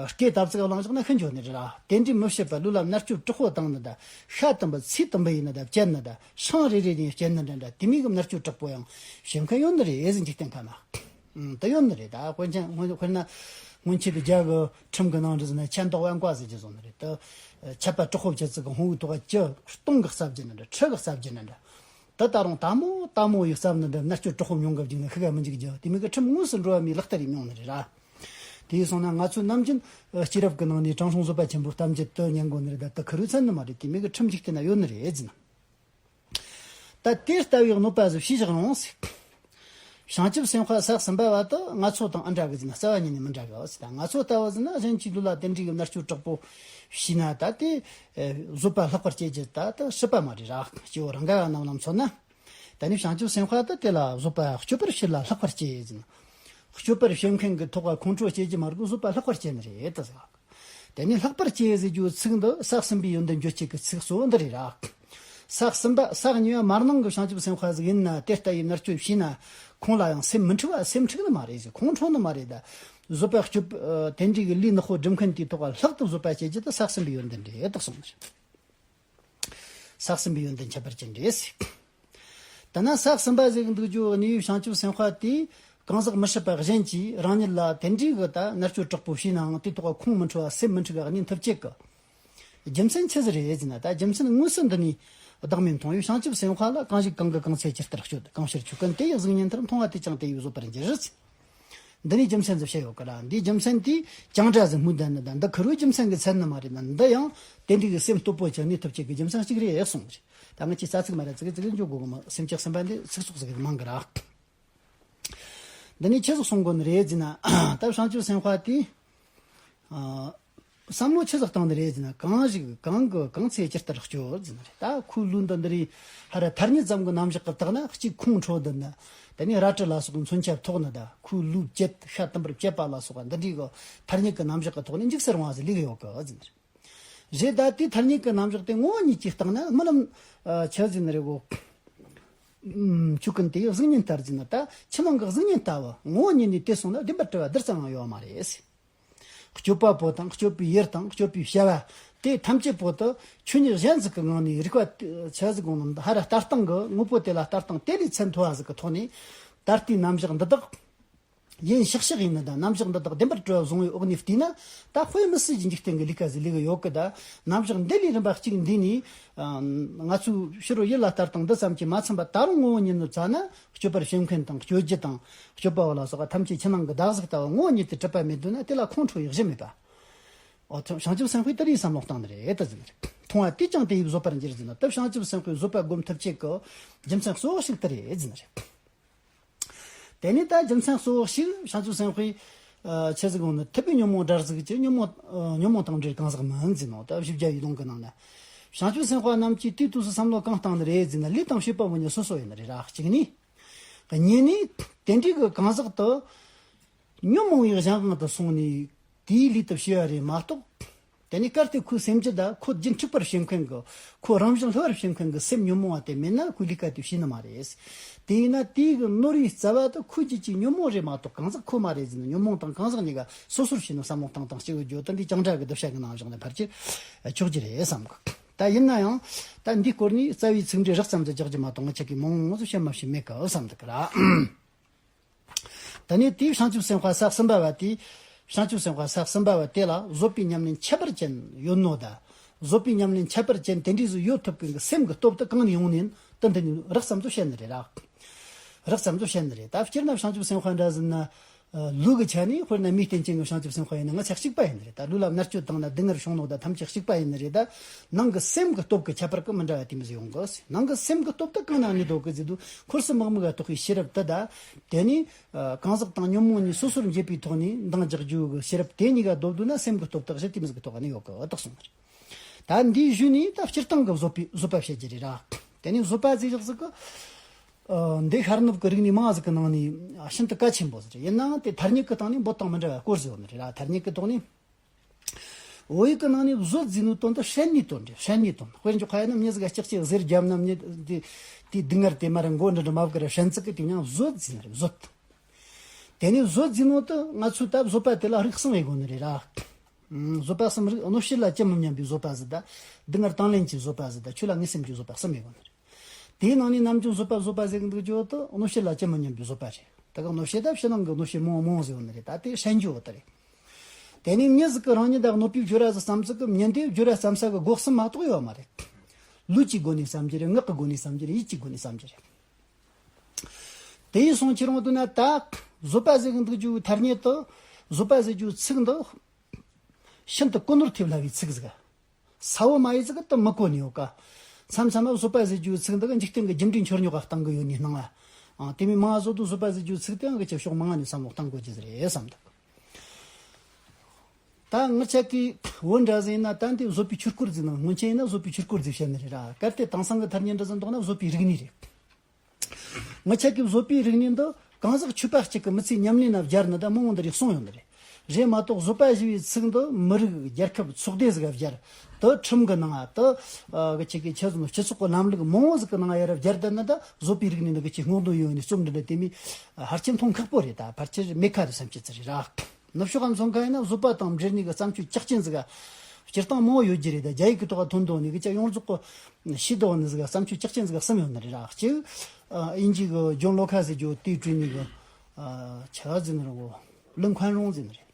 སྐེ་ཏབ་ཙིག་བླངས་བཞག་ན་ཤི་འགྱོ་ནི་རེད་ར། དེ་འདྲའི་མི་བྱེད་པར་ལུས་ལ་མནར་གཅོད་དྲག་པོ་བཏང་ནི་ད། ཤ་དུམ་བུ་ཚིལ་དུམ་བུ་ཡིན་ནི་ད་བཅད་ནི་ད། སྲང་རེ་རེ་ནས་བཅད་ནི་འདྲ་འདྲ། དེ་མོ་གི་མནར་གཅོད་དྲག་པོ་ཡང་བྱེད་མཁན་ཡོད་ནི་རེད་ཟེར། འཇིག་རྟེན་ཁམས་ན། ཨང་། དེ་ཡོད་ནི་རེད་ད། དཔེར་ན་དཔེར་ན་སྔོན་ཆད་ཀྱི་རྒྱ་གི་ཁྲིམས་ཀྱི་ནང་འདྲ་ཟེར་ན་ཆབ་མདོག་དབང་བཀའ་ཟེར་གྱི་བཟོ་ནི་རེད་ད། ཆད་པ་དྲག་པོ་བཅད་ཙིག་གི་ཕུང་པོའི་ཐོག་ག་ཅི་སྟོང་གིས་བསབ་རྒྱུ་ནི་འདྲ། ཁྲི་གིས་བསབ་རྒྱུ་ནི་འདྲ། ད་ད་རུང་དལ་མོ་དལ་མོ་ཡིས་བསབ་ནི་འདྲ། མནར་གཅོད་དྲག་པོ་མྱོང་གི་བཅུག་ན་ཤི་ག་མི་འཇུག་རྒྱུ་དེ་མོ་གི་ཁྲིམས་དངོས་སུ་འགྲོ་བ་མིའི་ལག་བསྟར་ཡེ་མྱོང་ནི་རེད་ར། དེ་ཡིན་སོང་ན་ང་ཚོས་ནམ་རྒྱུན་སྐྱེས་རབས་ཀྱི་ནང་ནས་དྲང་སྲོང་བཟོད་པ་ཆེན་པོའི་གཏམ་རྒྱུད་དེ་ཉན་དགོས་ནི་རེད་ད། དེ་ཁེར་རོ་ཚད་ནི་མ་རེད། དེ་མོ་གི་ཁྲིམས་འཇིག་རྟེན་ན་ཡོད་ནི་རེད་ཟེར་ན། ད་དེ་ལྟ་བུའི་གནོད་པ་ཟིག་ཞི་བཞག་རུང་ཟེར། བྱང་ཆུབ་སེམས་དཔའ་ས་གསུམ་པ་བ་དེ་ང་ཚོ་དང་ཨ་འདྲ་གི་ཟེར་ན་རྩ་བ་ཉིད་ནས་མི་འདྲ་གི་ཟེར། ད་ང་ཚོ་ལྟ་བུ་ཟེར་ན་གཞན་གྱི་ལུས་ལ་དེ་འདྲའི་གི་མནར་གཅོད་དྲག་པོ་བྱས་ན་ད་དེ་བཟོད་པ་ལྷག་པར་བྱེད་རྒྱུ་ད་དེ་སྲིད་པ་མ་རེད་ར། སྐྱེ་བོ་རང་ག་བ་རྣམས་ལ་མཚོན་ན། ད་ནི་བྱང་ཆུབ་སེམས་དཔའ་དེ་དེ་ལ་བཟོད་པ་སྤྱོད་པར་བྱེད་ལ་ལྷག་པར་བྱེད་ཟེར་ན། སྤྱོད་པར་བྱེད་མཁན་གྱི་ཐོག་ག་ཁོང་ཁྲོ་སྐྱེ་རྒྱུ་མ་རེད་གི། བཟོད་པ་ལྷག་པར་བྱེད་ནི་རེད་ད་ཟེར། དེ་ནས་ལྷག་པར་བྱེད་ཟེར་རྒྱུའི་ཚིག་འདི་ས་གསུམ་པའི་ཡོན་ཏན་བརྗོད་བྱེད་ཀྱི་ཚིག་གཙོ་བོ་འདི་རེད་ར། ས་གསུམ་པ་ས་གཉིས་པ་མར་ནང་གི་བྱང་ཆུབ་སེམས་དཔའ་ཟིག་ཡིན་ན་དེ་ལྟ་ཡི་མནར་གཅོད་བྱས་ན་ཁོང་ལ་ཡང་སེམས་མི་འཁྲུགས་པ་སེམས་འཁྲུགས་ནི་མ་རེད་ཟེར། ཁོང་ཁྲོ་ནི་མ་རེད་ད། བཟོད་པ་སྤྱོད་དེ་འདྲའི་གི་ལས་ནག་པོ་སྒྲུབ་མཁན་དེའི་ཐོག་ལ་ལྷག་ཏུ་བཟོད་པ་བྱེད་རྒྱུ་དེ་ས་གསུམ་པའི་ཡོན་ཏན་རེད་དེ་གསུངས་ནི་རེད། ས་གསུམ་པའི་ཡོན་ཏན་ཁྱད་པར་ཅན་རེད། ད་ན་ས་གསུམ་པ་ཟེར་གི་འདུག་རྒྱུ་གནས་ཡུལ་བྱང་ཆུབ་སེམས་དཔའ་དེས་གང་ཟག་མི་སྲིད་པ་གཞན་གྱིས་རང་ཉིད་ལ་དེ་འདྲའི་གི་ད་མནར་གཅོད་དྲག་པོ་བྱས་ནའང་དེའི་ཐོག་ཁོང་མི་འཁྲུགས་པ་སེམས་མི་འཁྲུགས་པ་གནས་ཐུབ་ཅེས་གི་རྒྱུ་མཚན་ཆི་ཟིག་རེད་ཟེར་ན། ད་རྒྱུ་མཚན་དངོས་སུ་འདི་ནས་བདག་མེད་མཐོང་ཡུལ་བྱང་ཆུབ་སེམས་དཔའ་ལ་གང་ཞིག་གང་གི་གང་ཚེ་ཇི་ལྟར་སྤྱོད། གང་ཕྱིར་ཆོས་ཀུན་དེ་ཡི་གཟུགས་བརྙན་ལྟར། མཐོང་བ་དེས་ཀྱང་དེ་ཡི་བཟོད་པར་འགྱུར་ཟེར། འདི་ནས་རྒྱུ་མཚན་ཟིག་བཤད་ཡོད་གི་ར། འདིའི་རྒྱུ་མཚན་དེས་ཀྱང་འདྲ་ཟིག་སྨོས་བསྡད་ནི་དང་འདི་ཁེར་རོའི་རྒྱུ་མཚན་གྱི་ཚད་ནི་མ་རེད་ན། འདི་ཡང་དེ་འདྲའི་གི་སེམས་སྟོབས་པོ་ཅན་གནས་ཐུབ་ཅིག་གི་རྒྱུ་མཚན་གཅིག་རེད་གསུངས་རེད། ད་ང་ཆོས་རྩ་ཚིག་མ་ར་ཙིག་ཙིག་འཇོག་དགོས་གི་མ། སེམས་བསྐྱེད་གསུམ་པ་འདི་ཚིག་ཚོགས་ཟིག་གི་མང་གི་ར། འདི་ནས་ཆི་ཟིག་གསུང་དགོས་ནི་རེད་ཟེར་ན། ད་བྱང་ཆུབ་སེམས་དཔའ་དེས། ཨ། བསམ་བློ་ཆི་ཟིག་བཏང་ནི་རེད་ཟེར་ན། གང་ཞིག་གང་གི་གང་ཚེ་ཇི་ལྟར་སྤྱོད་ཟེར་ནི་རེད། ད་ཁོའི་ལུས་འདི་འདི་རེད་ཧ་ར་ཐ་སྙད་ཙམ་གྱི་རྣམ་གཞག་གི་དག་ན་གཅིག་ཁོང་ཁྲོ་འདི་ན། དེ་ནས་རལ་གྲི་ལ་སོགས་མཚོན་ཆ་ཐོགས་ནི་ད། ཁོའི་ལུས་བཅད་ཤ་དུམ་བུར་བཅད་པ་ལ་སོགས་པ་འདི་འདྲའི་གི་ཐ་སྙད་ཀྱི་རྣམ་གཞག་གི་ཐོག་ནས་འཇིགས་སུ་རུང་བ་ཟིག་ལས་གི་ཡོད་གི་ཟེར་ནི་རེད། རེད་ད། དེའི་ཐ་སྙད་ཀྱི་རྣམ་གཞག་དེ་ངོ་བོ་ཉིད་ཀྱིས་བརྟགས་ན་རྨི་ལམ་ཆི་ཟེར་ནི་རེད་གོ། ཆོས་ཀུན་དེ་ཡི་གཟུགས་བརྙན་ལྟར་ཟེར་ན། ད་ཕྱི་ནང་གི་གཟུགས་བརྙན་ལྟ་བུ་ངོ་བོ་ཉིད་ནས་དེ་སོང་ན་བདེན་པར་གྲུབ་པ་རྡུལ་ཙམ་ཡང་ཡོད་མ་རེད། སྤྱོད་པ་པོ་དང་སྤྱོད་པའི་ཡུལ་དང་སྤྱོད་པའི་བྱ་བ་དེ་ཐམས་ཅད་པོ་དེ་ཆོས་ཉིད་གཞན་ཟིག་གི་ངང་ནས་རིག་པ་ཆི་ཟིག་གོང་ནམ་ཧ་ར་ལྟ་སྟངས་ཀྱི་དངོས་པོ་དེ་ལ་ལྟ་སྟངས་དེ་ལས་ཚད་མཐོ་བ་ཟིག་གི་ཐོག་ནས་ད་ལྟའི་རྣམ་གཞག་འདི་དག་ཡིན་ཤག་ཤག་ཡིན་ནི་ད། རྣམ་གཞག་འདི་དག་བདེན་པར་གྲུབ་པ་བཟུང་བའི་འོག་ནས་བལྟས་ན་ད་དཔེ་མི་སྲིད་ཀྱི་འཇིག་རྟེན་གྱི་ལས་ཀ་ཟིག་ལས་གི་ཡོད་གི་ད། རྣམ་གཞག་འདི་ལས་རིམ་པ་གཅིག་འདི་ནས་ང་ཚོའི་ཕྱི་རོལ་ཡུལ་ལ་ལྟ་སྟངས་འདི་ཙམ་གྱིས་མ་ཚིམ་པར་ད་རུང་ངོ་བོ་ཉིད་ནས་བཙལ་ན། སྤྱོད་པར་བྱེད་མཁན་དང་སྤྱོད་རྒྱུ་དང་སྤྱོད་པ་བ་ལ་སོགས་པ་ཐམས་ཅད་ཕྱི་ནང་གི་བདག་ཟིག་ལྟ་བུ་ངོ་བོ་ཉིད་དུ་གྲུབ་པ་མེད་དུས་ན་དེ་ལ་ཁོང་ཁྲོ་ཡེ་གཞི་མེད་པ། འོ་ཐ་བྱང་ཆུབ་སེམས་དཔས་དེ་རེད་བསམ་བློ་བཏང་ནི་རེད་ད་ཟེར་ནི་རེད། མཐོང་བ་དེས་ཀྱང་དེ་ཡི་བཟོད་པར་འགྱུར་ཟེར་ན། ད་བྱང་ཆུབ་སེམས་དཔས་བཟོད་པ་སྒོམ་ཐུབ་ཅེས་ཀྱི་རྒྱུ་མཚན་གཙོ་བོ་ཞིག་དེ་རེད་ཟེར་ནི་རེད། དེ་ནས་ད་རྒྱུ་མཚན་གཙོ་བོ་ཞིག་བྱང་ཆུབ་སེམས་དཔས་ཆི་ཟིག་གོང་ནི་ཐུབ་པའི་ཉོན་མོངས་དགྲར་གཟིགས་ཀྱི་ཉོན་མོངས་ཉོན་མོངས་དང་འབྲེལ་གང་ཟག་མིན་ཟེར་ནོ། ད་བཞི་བརྒྱ་ཡི་ལུང་གི་ནང་ན་བྱང་ཆུབ་སེམས་དཔའ་རྣམས་ཀྱིས་དེའི་དུས་སུ་བསམ་བློ་གང་བཏང་ནི་རེད་ཟེར་ན། ལས་དང་བྱེད་པ་པོ་གཉིས་སོ་སོ་ཡིན་ནི་རེད་ར། གཅིག་ནས། གཉིས་ནས་དེ་འདྲའི་གི་གང་ཟག་དེ་ཉོན་མོངས་པའི་གཞན་དབང་དུ་སོང་ནས་དེའི་ལུས་དུ་བྱས་པ་རེད་མ་གཏོགས། དེ་ནས་གལ་ཏེ་ཁོའི་སེམས་རྒྱུད་ད་ཁོ་རྒྱུན་འཁྲིག་པར་བྱེད་མཁན་གྱི། ཁོ་རང་བཞིན་ལྷོད་པར་བྱེད་མཁན་གྱི་སེམས་ཉོན་མོངས་པ་དེ་མེད་ན་ཁོས་ལས་ཀ་དེ་བྱས་ནི་མ་རེད། དེ་ཡིན་ན་དེའི་གི་ནོར་བའི་རྩ་བ་དེ་ཁོའི་རྒྱུད་ཀྱི་ཉོན་མོངས་རེད་མ་གཏོགས་གང་ཟག་ཁོ་མ་རེད་ཟེར་ནས། ཉོན་མོངས་དང་གང་ཟག་གཉིས་ཀ་སོ་སོར་ཕྱེ་ནས་བསམ་བློ་བཏང་བཏང་བྱེད་དགོས་རྒྱུ་དེ་འདི་ཀྱང་སྒྲ་གི་གདུལ་བྱ་གི་ནང་བཞིན་ནས་ཕལ་ཆེར་ཆོག་རྒྱུ་རེད་བསམ་གི། ད་ཡིན་ན་ཡང་ད་འདིའི་སྐོར་ནས་རྩ་བའི་ཚིག་འགྲེལ་རགས་ཙམ་དུ་རྒྱག་རྒྱུ་མ་གཏོགས་ང་ཆ་གིས་མང་བོ་ཞིག་བཤད་མ་ཤེས་མེད་གི་བསམ་འདུག་གི་ར། ད་ནི་དེའི་བྱང་ཆུབ་སེམས་དཔའ་ས་གསུམ་པ་བ་དེ། བྱང་ཆུབ་སེམས་དཔའ་ས་གསུམ་པ་བ་དེ་ལ་བཟོད་པའི་ཉམས་ལེན་ཁྱད་པར་ཅན་ཡོད་ནོ་ད། བཟོད་པའི་ཉམས་ལེན་ཁྱད་པར་ཅན་དེ་འདྲས་སུ་ཡོད་ཐུབ་མཁན་གྱི་སེམས་ཀྱི་སྟོབས་དེ་གང་ནས་ཡོང་ནས་ཡིན་དེ་འདི་ནི་རགས་ཙམ་དུ་བཤད་ནི་རེད་ར། རགས་ཙམ་དུ་བཤད་ནི་རེད། ད་སྤྱིར་ན་བྱང་ཆུབ་སེམས་དཔའ་འདྲ་ཟིན་ན། ལུས་ཀྱི་ཆ་ནས་དཔེར་ན་མིའི་རྟེན་ཅན་གྱི་བྱང་ཆུབ་སེམས་དཔའ་ཡིན་ན་ང་ཆ་གཅིག་པ་ཡིན་ནི་རེད། ད་ལུས་ལ་མནར་གཅོད་བཏང་ན་སྡུག་བསྔལ་བྱུང་ནོ་ད་ཐམས་ཅད་གཅིག་པ་ཡིན་ནི་རེད། ད་ནང་གི་སེམས་ཀྱི་སྟོབས་ཀྱི་ཁྱད་པར་གྱི་མི་འདྲ་བ་དེ་མི་ཟིག་ཡོང་གི། ནང་གི་སེམས་ཀྱི་སྟོབས་དེ་གང་ན་ནས་ལྡོག་གི་ཟེར་དུས། འཁོར་གསུམ་དམག་མི་ག་གཏོགས་པའི་ཤེས་རབ་དེ་ད། དེ་ནི། ཨ། གང་ཟག་དང་ཉོན་མོངས་གཉིས་སོ་སོར་འབྱེད་པའི་ཐོག་ནས་འདང་རྒྱག་རྒྱུ་གི་ཤེས་རབ་དེ་གཉིས་ཀ་བསྡོམས་བསྡུས་ན་སེམས་ཀྱི་སྟོབས་དག་བཞི་དེ་མི་ཟིག་གི་ཐོག་ནས་ཡོད་གི་བཏགས་སོང་བ་རེད། ད་འདིའི་གཞུག་ནས་ད་སྤྱིར་བཏང་གི་བཟོད་པའི་བཟོད་པ་བཤད་རྒྱུ་རེད་ར། དེ་ནས་བཟོད་པ་ཟེར་ཡག་ཟིག་གི། ཨ། འདི་ཤར་ནུབ་ཀྱི་རིག་གནས་མང་ཟིག་གི་ནང་ནས་ཤིན་ཏུ་གལ་ཆེན་པོ་ཟིག་རེད། ཡིན་ནའང་དེ་ཐ་སྙད་ཀྱི་སྟེང་ནས་འབོད་སྟངས་མི་འདྲ་བ་སྐོར་ཟིག་ཡོད་ནི་རེད་ར། ཐ་སྙད་ཀྱི་ཐོག་ནས། བོད་ཡིག་གི་ནང་ནས་བཟོད་ཟེར་ནོ་དོན་དེ་ཧྲན་ནི་དོན་རེད། ཧྲན་ནི་དོན། དཔེར་འཇོག་ཁ་ཡིན་ན་མྱི་ཟིག་ག་ལྕག་ཅིག་གཟེར་བརྒྱབ་ན་མྱི་དེ་དེའི་སྡུག་བསྔལ་དེ་མར་མགོ་འདྲ་འདྲ་མ་བབས་གི་ར། ཧྲན་ཙིག་གི་དེ་མྱིང་བཟོད་ཟེར་ནི་རེད། བཟོད། དེ་ནས་བཟོད་ཟེར་ནོ་དེ་ང་ཚོས་ད་བཟོད་པ་དེ་ལ་རིགས་གསུམ་ཡོད་དགོས་ནི་རེད་ར། ཨ། བཟོད་པ་གསུམ་རིགས། གནོད་བྱེད་ལ་ཅི་མི་སྙམ་པའི་བཟོད་པ་ཟིག་ད། སྡུག་བསྔལ་དང་ལེན་གྱི་བཟོད་པ་ཟིག་ད། ཆོས་ལ་ངེས་སེམས་ཀྱི་བཟོད་པ་གསུམ་ཡོད་དགོས་ནི་རེད། དེའི་ནང་ནས་ནམ་རྒྱུན་བཟོད་པ་བཟོད་པ་ཟེར་གི་འདུག་རྒྱུ་དེ་གནོད་བྱེད་ལ་ཅི་མི་སྙམ་པའི་བཟོད་པ་རེད། དེ་ག་གནོད་བྱེད་ད་ཕྱི་ནང་གི་གནོད་བྱེད་མང་མང་ཟེར་བ་ནི་རེད། ད་དེ་ཧྲན་རྒྱུ་བོ་དེ་རེད། དེ་ནས་མྱི་ཟིག་གིས་རང་ཉིད་ད་གནོད་པའི་བརྗོད་ར་ཟིག་བརྩམས་ཟིག་གི། མྱི་འདིས་བརྗོད་ར་བརྩམས་ས་གི་སྒོ་གསུམ་མ་གཏོགས་ཡོད་མ་རེད། ལུས་ཀྱི་སྒོ་ནས་བརྩམས་རྒྱུ་རེད། ངག་གི་སྒོ་ནས་བརྩམས་རྒྱུ་རེད། ཡིད་ཀྱི་སྒོ་ནས་བརྩམས་རྒྱུ་རེད། དེ་ཡིན་སོང་ཁྱེད་རང་དུ་ན་ད་བཟོད་པ་ཟེར་གི་འདུག་རྒྱུ་ཐ་སྙད་དུ། བཟོད་པ་ཟེར་རྒྱུ་ཚིག་འདི་ཤིན་ཏུ་གོ་ནོར་ཐེབས་སླ་བའི་ཚིག་ཟིག་ས་བོ་མ་ཡི་ཟིག་གི་དུ་མི་གོ་ནི་ཡོད་ཀ། མཚམས་མཚམས་མ་བཟོད་པ་ཟེར་རྒྱུའི་ཚིག་འདི་གི་འཇིག་རྟེན་གྱི་རྒྱུ་འབྲས་འཆོལ་ཉོག་ག་བཏང་གི་ཡོད་ནི་སྣང་བ། ཨང་། དེ་མིན་མང་བཟོ་དུ་བཟོད་པ་ཟེར་རྒྱུའི་ཚིག་དེའང་གི་ཆེ་ཕྱོགས་མང་ནས་བསམ་བློ་བཏང་དགོས་ཀྱི་ཟིག་རེད་བསམ་འདུག་ད་ངི་ཆ་གི་བོད་འདྲ་ཟིག་ཡིན་ན་ད་འདི་བཟོད་པའི་ཆོས་སྐོར་ཟིག་ནང་སྔོན་ཆད་ཡིན་ན་བཟོད་པའི་ཆོས་སྐོར་ཟིག་བཤད་ནི་རེད་ར། གལ་ཏེ་དེང་སང་གི་ཐ་སྙད་འདྲ་ཟིག་འདོགས་ན་བཟོད་པའི་རིག་གནས་རེད། ངི་ཆ་གི་བཟོད་པའི་རིག་གནས་འདི་གང་ཟག་ཆོས་པ་གཅིག་གི་མི་ཚེའི་ཉམས་ལེན་ན་སྦྱར་ནི་ད་མང་བོ་འདི་རིགས་གསུངས་ཡོད་ནི་རེད། རེད་མ་གཏོགས་བཟོད་པ་ཞེས་པའི་ཚིག་འདི་མི་རིགས་རྒྱལ་ཁབ་ཚོགས་སྡེ་ཟིག་ག་སྦྱར། དེ་ཁྲིམས་གི་ནང་ང་དེ་གི་ཆེ་གི་ཆེ་ཟིན་སྤྱི་ཚོགས་གི་ལམ་ལུགས་མང་བོ་ཟིག་གི་ནང་ང་ཡར་སྦྱར་བསྡད་ན་ད་བཟོད་པའི་རིག་གནས་འདི་གི་ཆེ་སྔོག་འདོན་ཡོད་ནི་རྩོམ་འདི་འདྲ་དེ་མིན་ཕལ་ཆེར་མཐོང་ཁག་པོ་རེད། ད་ཕལ་ཆེར་མེད་ཁ་རེད་བསམ་གྱི་ཚུལ་རེད་ར། ནུབ་ཕྱོགས་ཀ་མཚོན་ཁ་ཡིན་ན་བཟོད་པ་དང་འབྲེལ་ནས་གི་བརྩམས་ཆོས་ཆག་ཅན་ཟིག་ག་སྤྱིར་བཏང་མང་བོ་ཡོད་རྒྱུ་རེད། ད་རྒྱ་ཡིག་གི་ཐོག་ག་ཐོན་འདུག་ནི་གི་ཅག་ཡོངས་རྫོགས་གི་ཤེས་འདུག་ནི་ཟིག་ག་བརྩམས་ཆོས་ཆག་ཅན་ཟིག་ག་གསུམ་ཡོད་ནི་རེད་ར། གཅིག་ཨ། དབྱིན་ཇི་གི་ཇོན་ལོ་ཁ་ཟེར་རྒྱུ་དེའི་བྲིས་ནི་གི། ཨ། ཆ་ཟེར་ནི་རེད་གོ། ལུན་ཁོན་རོང་ཟེར་ནི་རེད།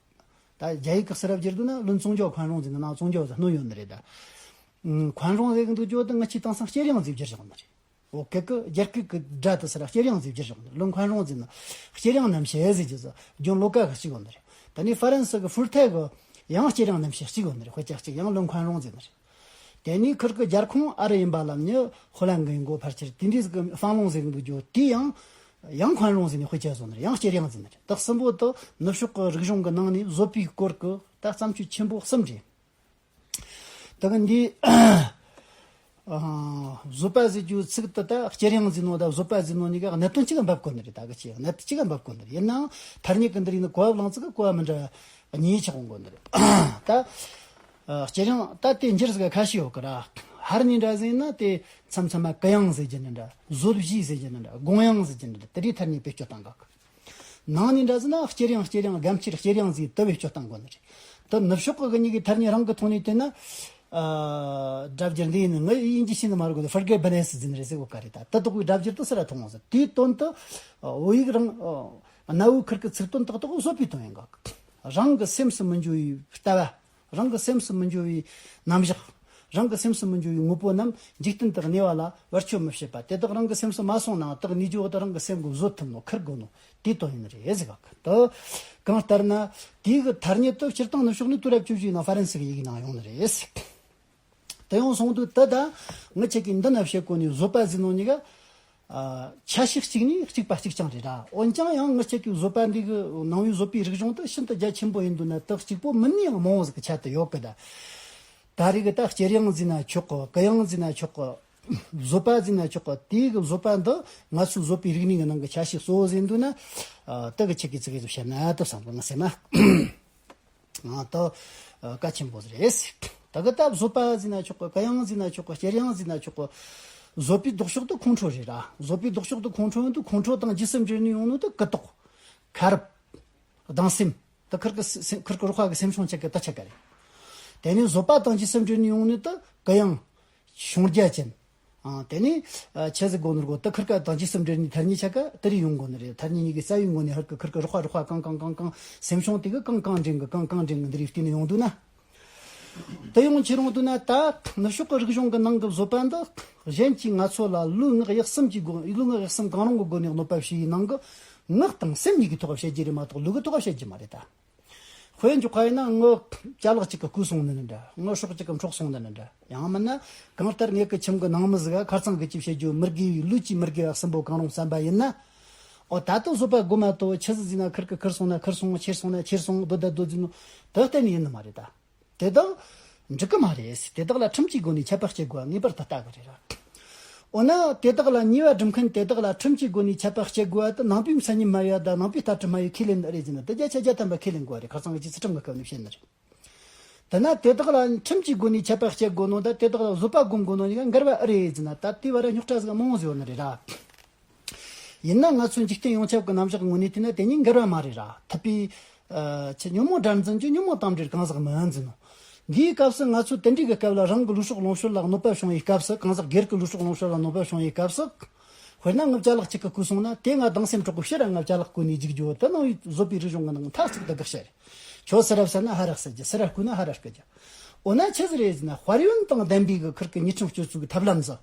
ད་རྒྱ་ཡིག་གི་ཟུར་ར་བསྒྱུར་འདུག་ན་ལུན་ཙུང་ཇའོ་ཁོན་རོང་ཟེར་ནི། ནང་ཙུང་ཇའོ་ཟེར་སྣོན་ཡོད་ནི་རེད། ད་ཁོན་རོང་ཟེར་གི་འདུག་རྒྱུ་དེ་ངི་ཆོས་དེང་སང་དཀྱེལ་ཡངས་ཟིག་བསྒྱུར་བཞག་ནི་རེད། འོ། གི་གི་རྒྱ་སྐད་ཀྱི་སྒྲ་དེ་ཟེར་ར་དཀྱེལ་ཡངས་ཟིག་བསྒྱུར་བཞག་ནི། ལུན་ཁོན་རོང་ཟེར་ན་དཀྱེལ་ཡངས་རྣམ་བཤད་ཟེར་རྒྱུ་ཟེར། ཇོན་ལོ་ཀ་གི་གཅིག་ཡོད་ནི་རེད། ད་ནི་ཧྥ་རན་སི་གི་ཧྥུར་ཐའེ་གི་ཡང་དཀྱེལ་ཡངས་རྣམ་བཤད་གཅིག་ཡོད་ནི་རེད། དཔེ་ཆ་གཅིག་ཡང་ལུན་ཁོན་རོང་ཟེར་ནི་རེད། དེ་ནས་ཁིར་གི་རྒྱལ་ཁོངས་ཨ་རི་ཡིན་པ་ལ་ནི་ཧོ་ལན་གི་ཡིན་གོ། ཕལ་ཆེར་དེ་འདྲའི་ཟིག་གི་ཧྥང་ལུང་ཟེར་གི་འདུག་རྒྱུ་དེ་ཡང་ཡང་ཁོན་རོང་ཟེར་ནས་དཔེ་ཆ་བཟོ་ནི་རེད། ཡང་དཀྱེལ་ཡངས་ཟེར་ནི་རེད། དེ་གསུམ་པོ་དེ་ནུབ་ཕྱོགས་གི་རིག་གཞུང་གི་ནང་ནས་བཟོད་པའི་སྐོར་གི་ད་བརྩམས་ཆོས་ཆེན་པོ་གསུམ་རེད། ད་གི་འདི། ཨ། བཟོད་པ་ཟེར་རྒྱུའི་ཚིག་དེ་ད་དཀྱེལ་ཡངས་ཟེར་ནོ་ད་བཟོད་པ་ཟེར་ནོ་གཉིས་ཀ་གནད་དོན་གཅིག་ག་འབབ་གོ་ནི་རེད། ད་གི་ཆེ་གནད་དོན་གཅིག་ག་འབབ་གོ་ནི་རེད། ཡིན་ནའང་ཐ་སྙད་ཀྱི་འདི་རིགས་ནི་གོ་བ་བླངས་ཚིག་གི་གོ་བ་མི་འདྲ་བ་གཉིས་ཆགས་འོང་གོ་ནི་རེད། ད། ཨ། དཀྱེལ་ཡངས་ད་དེ་འགྱུར་ཟིག་ཁ་ཤས་ཡོད་གི་ར། ཧར་ནི་འདྲ་ཟིག་ཡིན་ན་དེ་མཚམས་མཚམས་མ་གུ་ཡངས་ཟེར་རྒྱུ་ནི་འདྲ། བཟོད་བཞི་ཟེར་རྒྱུ་ནི་འདྲ། དགོངས་ཡངས་ཟེར་རྒྱུ་ནི་འདྲ། དེ་འདྲའི་ཐ་སྙད་བེད་སྤྱོད་བཏང་གི། ནང་ནས་འདྲ་ཟེར་ན་དཀྱེལ་ཡངས་དཀྱེལ་ཡངས། སྒམ་ཁྱེར་དཀྱེལ་ཡངས་ཟེར་དེ་བེད་སྤྱོད་བཏང་དགོས་ནི་རེད། དེ་ནུབ་ཕྱོགས་གི་གི་གཉིས་ཀའི་ཐ་སྙད་རང་གི་ཐོག་ནས་བལྟས་ན། ཨ། སྒྲ་བསྒྱུར་འདི་ཡིན་ནི་ངས་དབྱིན་ཇི་ཤེས་ནི་མ་རེད་གོ། ད་ཕོར་གེ་བྷི་ནེ་སི་ཟེར་ནི་རེད་ཟེར་གོ་ག་རེད། ད་དེ་དག་གི་སྒྲ་བསྒྱུར་དེ་སུ་ར་མཐོང་ཟེར། དེའི་དོན་དུ་བོད་ཡིག་རང་གནའ་བོའི་ཁུལ་གི་ཚིག་དོན་དག་དག་བཟོད་པའི་དོན་ཡིན་ག། རང་གི་སེམས་སུ་མི་འགྱུར་བའི་ལྟ་བ། རང་གི་སེམས་སུ་མི་འགྱུར་བའི་རྣམ་གཞག། རང་གི་སེམས་སུ་མི་འགྱུར་བའི་དངོས་པོ་རྣམས་འཇིག་རྟེན་དུ་གནས་པ་ལ་བར་ཆད་མི་བྱེད་པ། དེ་དག་རང་གི་སེམས་སུ་མ་སོང་ནའང་དེ་གནས་རྒྱུ་དེ་རང་གི་སེམས་ཀྱིས་བཟོད་ཐུབ་ནོ། ཁུར་དགོས་ནོ། དེའི་དོན་ཡིན་ནི་རེད་ཟེར་ག། དེ་གང་ལྟར་ན་དེའི་གི་ཐ་སྙད་དེ་སྤྱིར་བཏང་ནུབ་ཕྱོགས་ནས་དུས་རབས་བཅུ་བཞི་ཡིན་ན་ཧྥ་རན་སི་གི་ཡི་གེ་ནང་ཡོང་ནི་རེད། དེ་ཡོང་སོང་དུས་དེ་ད་ངི་ཆ་གིས་འདི་ན་བཤད་གོ་ནི་བཟོད་པ་ཟེར་ནོ་གཉིས་ཀ། ཨ། ཆ་ཤས་གཅིག་ནི་གཅིག་པ་གཅིག་རྐྱང་རེད་ར། འོན་ཀྱང་ཡང་ངི་ཆ་གིས་བཟོད་པ་འདི་གི་ནང་བའི་བཟོད་པའི་རིག་གཞུང་དེ་ཤིན་ཏུ་རྒྱ་ཆེན་པོ་ཡིན་དུས་ན་དེ་གཅིག་པོ་མིན་ནི་ཡང་མང་བོ་ཟིག་གི་ཆ་དེ་ཡོད་གི། ད་ད་རེས་གི་ད་དཀྱེལ་ཡངས་ཟེར་ན་ཆོག་གི། གུ་ཡངས་ཟེར་ན་ཆོག་གི། བཟོད་པ་ཟེར་ན་ཆོག་གི། དེའི་གི་བཟོད་པ་འདི་ང་ཚོའི་བཟོད་པའི་རིག་གནས་ཀྱི་ནང་གི་ཆ་ཤས་གཙོ་བོ་ཟེར་འདུག་ན། ཨ། དེ་གི་ཆ་གིས་ཚིག་གི་བཤད་ན་དེ་བསམ་གི་ང་སེམས་ན། ང་ད་གལ་ཆེན་པོ་རེད། ད་གི་ད་བཟོད་པ་ཟེར་ན་ཆོག་གི། གུ་ཡངས་ཟེར་ན་ཆོག་གི། བསྐྱར་ཡངས་ཟེར་ན་ཆོག་གི། བཟོད་པའི་ལྡོག་ཕྱོགས་དེ་ཁོང་ཁྲོ་རེད་ར། བཟོད་པའི་ལྡོག་ཕྱོགས་དེ་ཁོང་ཁྲོ་ཡིན་དུས། ཁོང་ཁྲོ་དང་རྗེས་སུ་འབྲེལ་ནས་ཡོང་ནོ་དེ་གུ་དོག། ཁ་རུབ། སྡང་སེམས། དེ་ཁིར་གི་སེམས། ཁིར་གི་རོགས་པ་གི་སེམས་བྱུང་ཆེ་གི་དེ་ཆེ་གི་རེད། དེ་ནས་བཟོད་པ་དང་རྗེས་སུ་འབྲེལ་ནས་ཡོང་ནོ་དེ་གུ་ཡངས། ཕྱུང་རྒྱ་ཅན། ཨང་། དེ་ནས་ཨ་ཆི་ཟིག་དགོས་ནོ་གོ། དེ་ཁིར་ག་དང་རྗེས་སུ་འབྲེལ་ནས་ཐ་སྙད་ཆ་ག་དེ་རིགས་ཡོང་དགོས་ནི་རེད། ཐ་སྙད་གཉིས་ཀྱི་རྩ་བའི་ངོས་ནས་ཧར་གི་ཁིར་གི་རོགས་པ་རོགས་པ་གང་གང་གང་གང་སེམས་བྱུང་དེ་གི་གང་གང་འདྲེན་གི། གང་གང་འདྲེན་གི། འདི་རིགས་བལྟས་ནས་ཡོང་དུས་ན། དེ་ཡོང་ཁྱེར་ཡོང་དུས་ན། ད་ནུབ་ཕྱོགས་ཀྱི་རིག་གཞུང་གི་ནང་གི་བཟོད་པ་འདི་གཞན་གྱིས་ང་ཚོ་ལ་ལུས་ངག་ཡིད་གསུམ་གྱི་སྒོ། ལུས་ངག་ཡིད་གསུམ་གང་རུང་གི་སྒོ་ནས་གནོད་པ་བྱས་པའི་ནང་གི། ངག་དང་སེམས་གཉིས་ཀྱི་ཐོག་བཤད་རྒྱུ་རེད་མ་གཏོགས་ལུས་ཀྱི་ཐོག་བཤད་རྒྱུ་མ་རེད་ད། དཔེ་འཇོག་པ་ཡིན་ན། ངའི་ཅ་ལག་གཅིག་གི་རྐུ་སོང་ནི་ནི་འདྲ། ངའི་སྲོག་གཅིག་གི་འཕྲོག་སོང་ནི་ནི་འདྲ། ཡང་མིན་ན་གང་ལྟར་ངེད་ཀྱི་ཁྱིམ་གྱི་ནང་མི་ཟིག་ག་ཁ་རྩང་གི་ཅིག་བཤད་རྒྱུ། མི་དགེ་བའི་ལུས་ཀྱིས་མི་དགེ་བ་གསུམ་པོ་གང་རུང་བསམ་པ་ཡིན་ན། ཨོ་ད་དུང་བཟོད་པ་དགོས་མ་གཏོགས། ཆི་ཟིག་ཟེར་ན། ཁིར་གི་ཁིར་སོང་ན་ཁིར་སོང་། ཁྱེར་སོང་ན་ཁྱེར་སོང་། སྡོད་ད་སྡོད་ཟེར་ནོ་དེ་གཏན་ནས་ཡིན་ནི་མ་རེད་ད། དེ་དག་འགྲིག་གི་མ་རེད། དེ་དག་ལ་ཁྲིམས་ཀྱི་སྒོ་ནས་ཆད་པ་གཅད་དགོས་པ་ངེས་པར་དུ་ལྟ་དགོས་རེད་ར། འོ་ན་དེ་དག་ལ་ཉེས་པ་སྒྲུབ་མཁན་དེ་དག་ལ་ཁྲིམས་ཀྱི་སྒོ་ནས་ཆད་པ་གཅད་དགོས་པ་དེ་ནང་པའི་མཚན་ཉིད་སྨྲ་བ་དང་ནང་པའི་ལྟ་གྲུབ་སྨྲ་བས་ཁས་ལེན་ནི་རེད་ཟེར་ན། དེ་བརྒྱ་ཆ་བརྒྱ་ཐམ་པ་ཁས་ལེན་དགོས་པ་རེད། ཁ་སང་གི་ཆེས་ཚུལ་ཁྲིམས་ཀྱི་སྐབས་ནས་བཤད་ནི་རེད། དེ་ན་དེ་དག་ལ་ཁྲིམས་ཀྱི་སྒོ་ནས་ཆད་པ་གཅད་དགོས་ནོ་དང་། དེ་དག་ལ་བཟོད་པ་སྒོམ་དགོས་ནོ་གཉིས་ཀ་འགལ་བ་ཨེ་རེད་ཟེར་ན། ད་དེའི་བར་ར་རྙོག་དྲ་ཟིག་མང་བོ་ཟིག་ཡོད་ནི་རེད་ར། ཡིན་ན་ང་ཚོ་འཇིག་རྟེན་ཡོངས་ཁྱབ་ཀྱི་རྣམ་གཞག་ངོས་ནས་བལྟས་ན་དེ་གཉིས་འགལ་བ་མ་རེད་ར། ཐུབ་པའི་ཨ་ཆེ་ཉོན་མོངས་དགྲར་འཛིན་གྱི་ཉོན་མོངས་དང་འབྲེལ་གང་ཟག་མི་འཛིན་ནོ། འདིའི་སྐབས་སུ་ང་ཚོ་དེ་འདྲའི་གི་སྐབས་ལ་རང་གི་ལུས་སྲོག་ལོངས་སྤྱོད་ལ་གནོད་པ་བྱུང་བའི་སྐབས་སུ། གང་ཟག་སྒེར་གྱི་ལུས་སྲོག་ལོངས་སྤྱོད་ལ་གནོད་པ་བྱུང་བའི་སྐབས་སུ། དཔེར་ན་ངའི་ཅ་ལག་གཅིག་གི་རྐུ་སོང་ན། དེ་ང་སྡང་སེམས་འཕྲོག་གི་ཕྱིར་ར་ངའི་ཅ་ལག་རྐུ་ནས་འཇིག་རྒྱུ་བོ་དེ་ནང་བའི་བཟོད་པའི་རིག་གཞུང་གི་ནང་མཐའ་གཅིག་ཏུ་དགག་བྱ་རེད། ཁྱོད་སུ་ར་བསད་ན་ཧ་ར་བསད་རྒྱུ། སུ་ར་རྐུ་ན་ཧ་ར་རྐུ་རྒྱུ། འོ་ན་ཆི་ཟིག་རེད་ཟེར་ན། དཔལ་ཡོན་དང་ལྡན་པའི་གི་ཁིར་གི་ཉེས་ཁྲིམས་གཅོད་ཚུལ་གྱི་ཐབས་ལམ་ཟིག་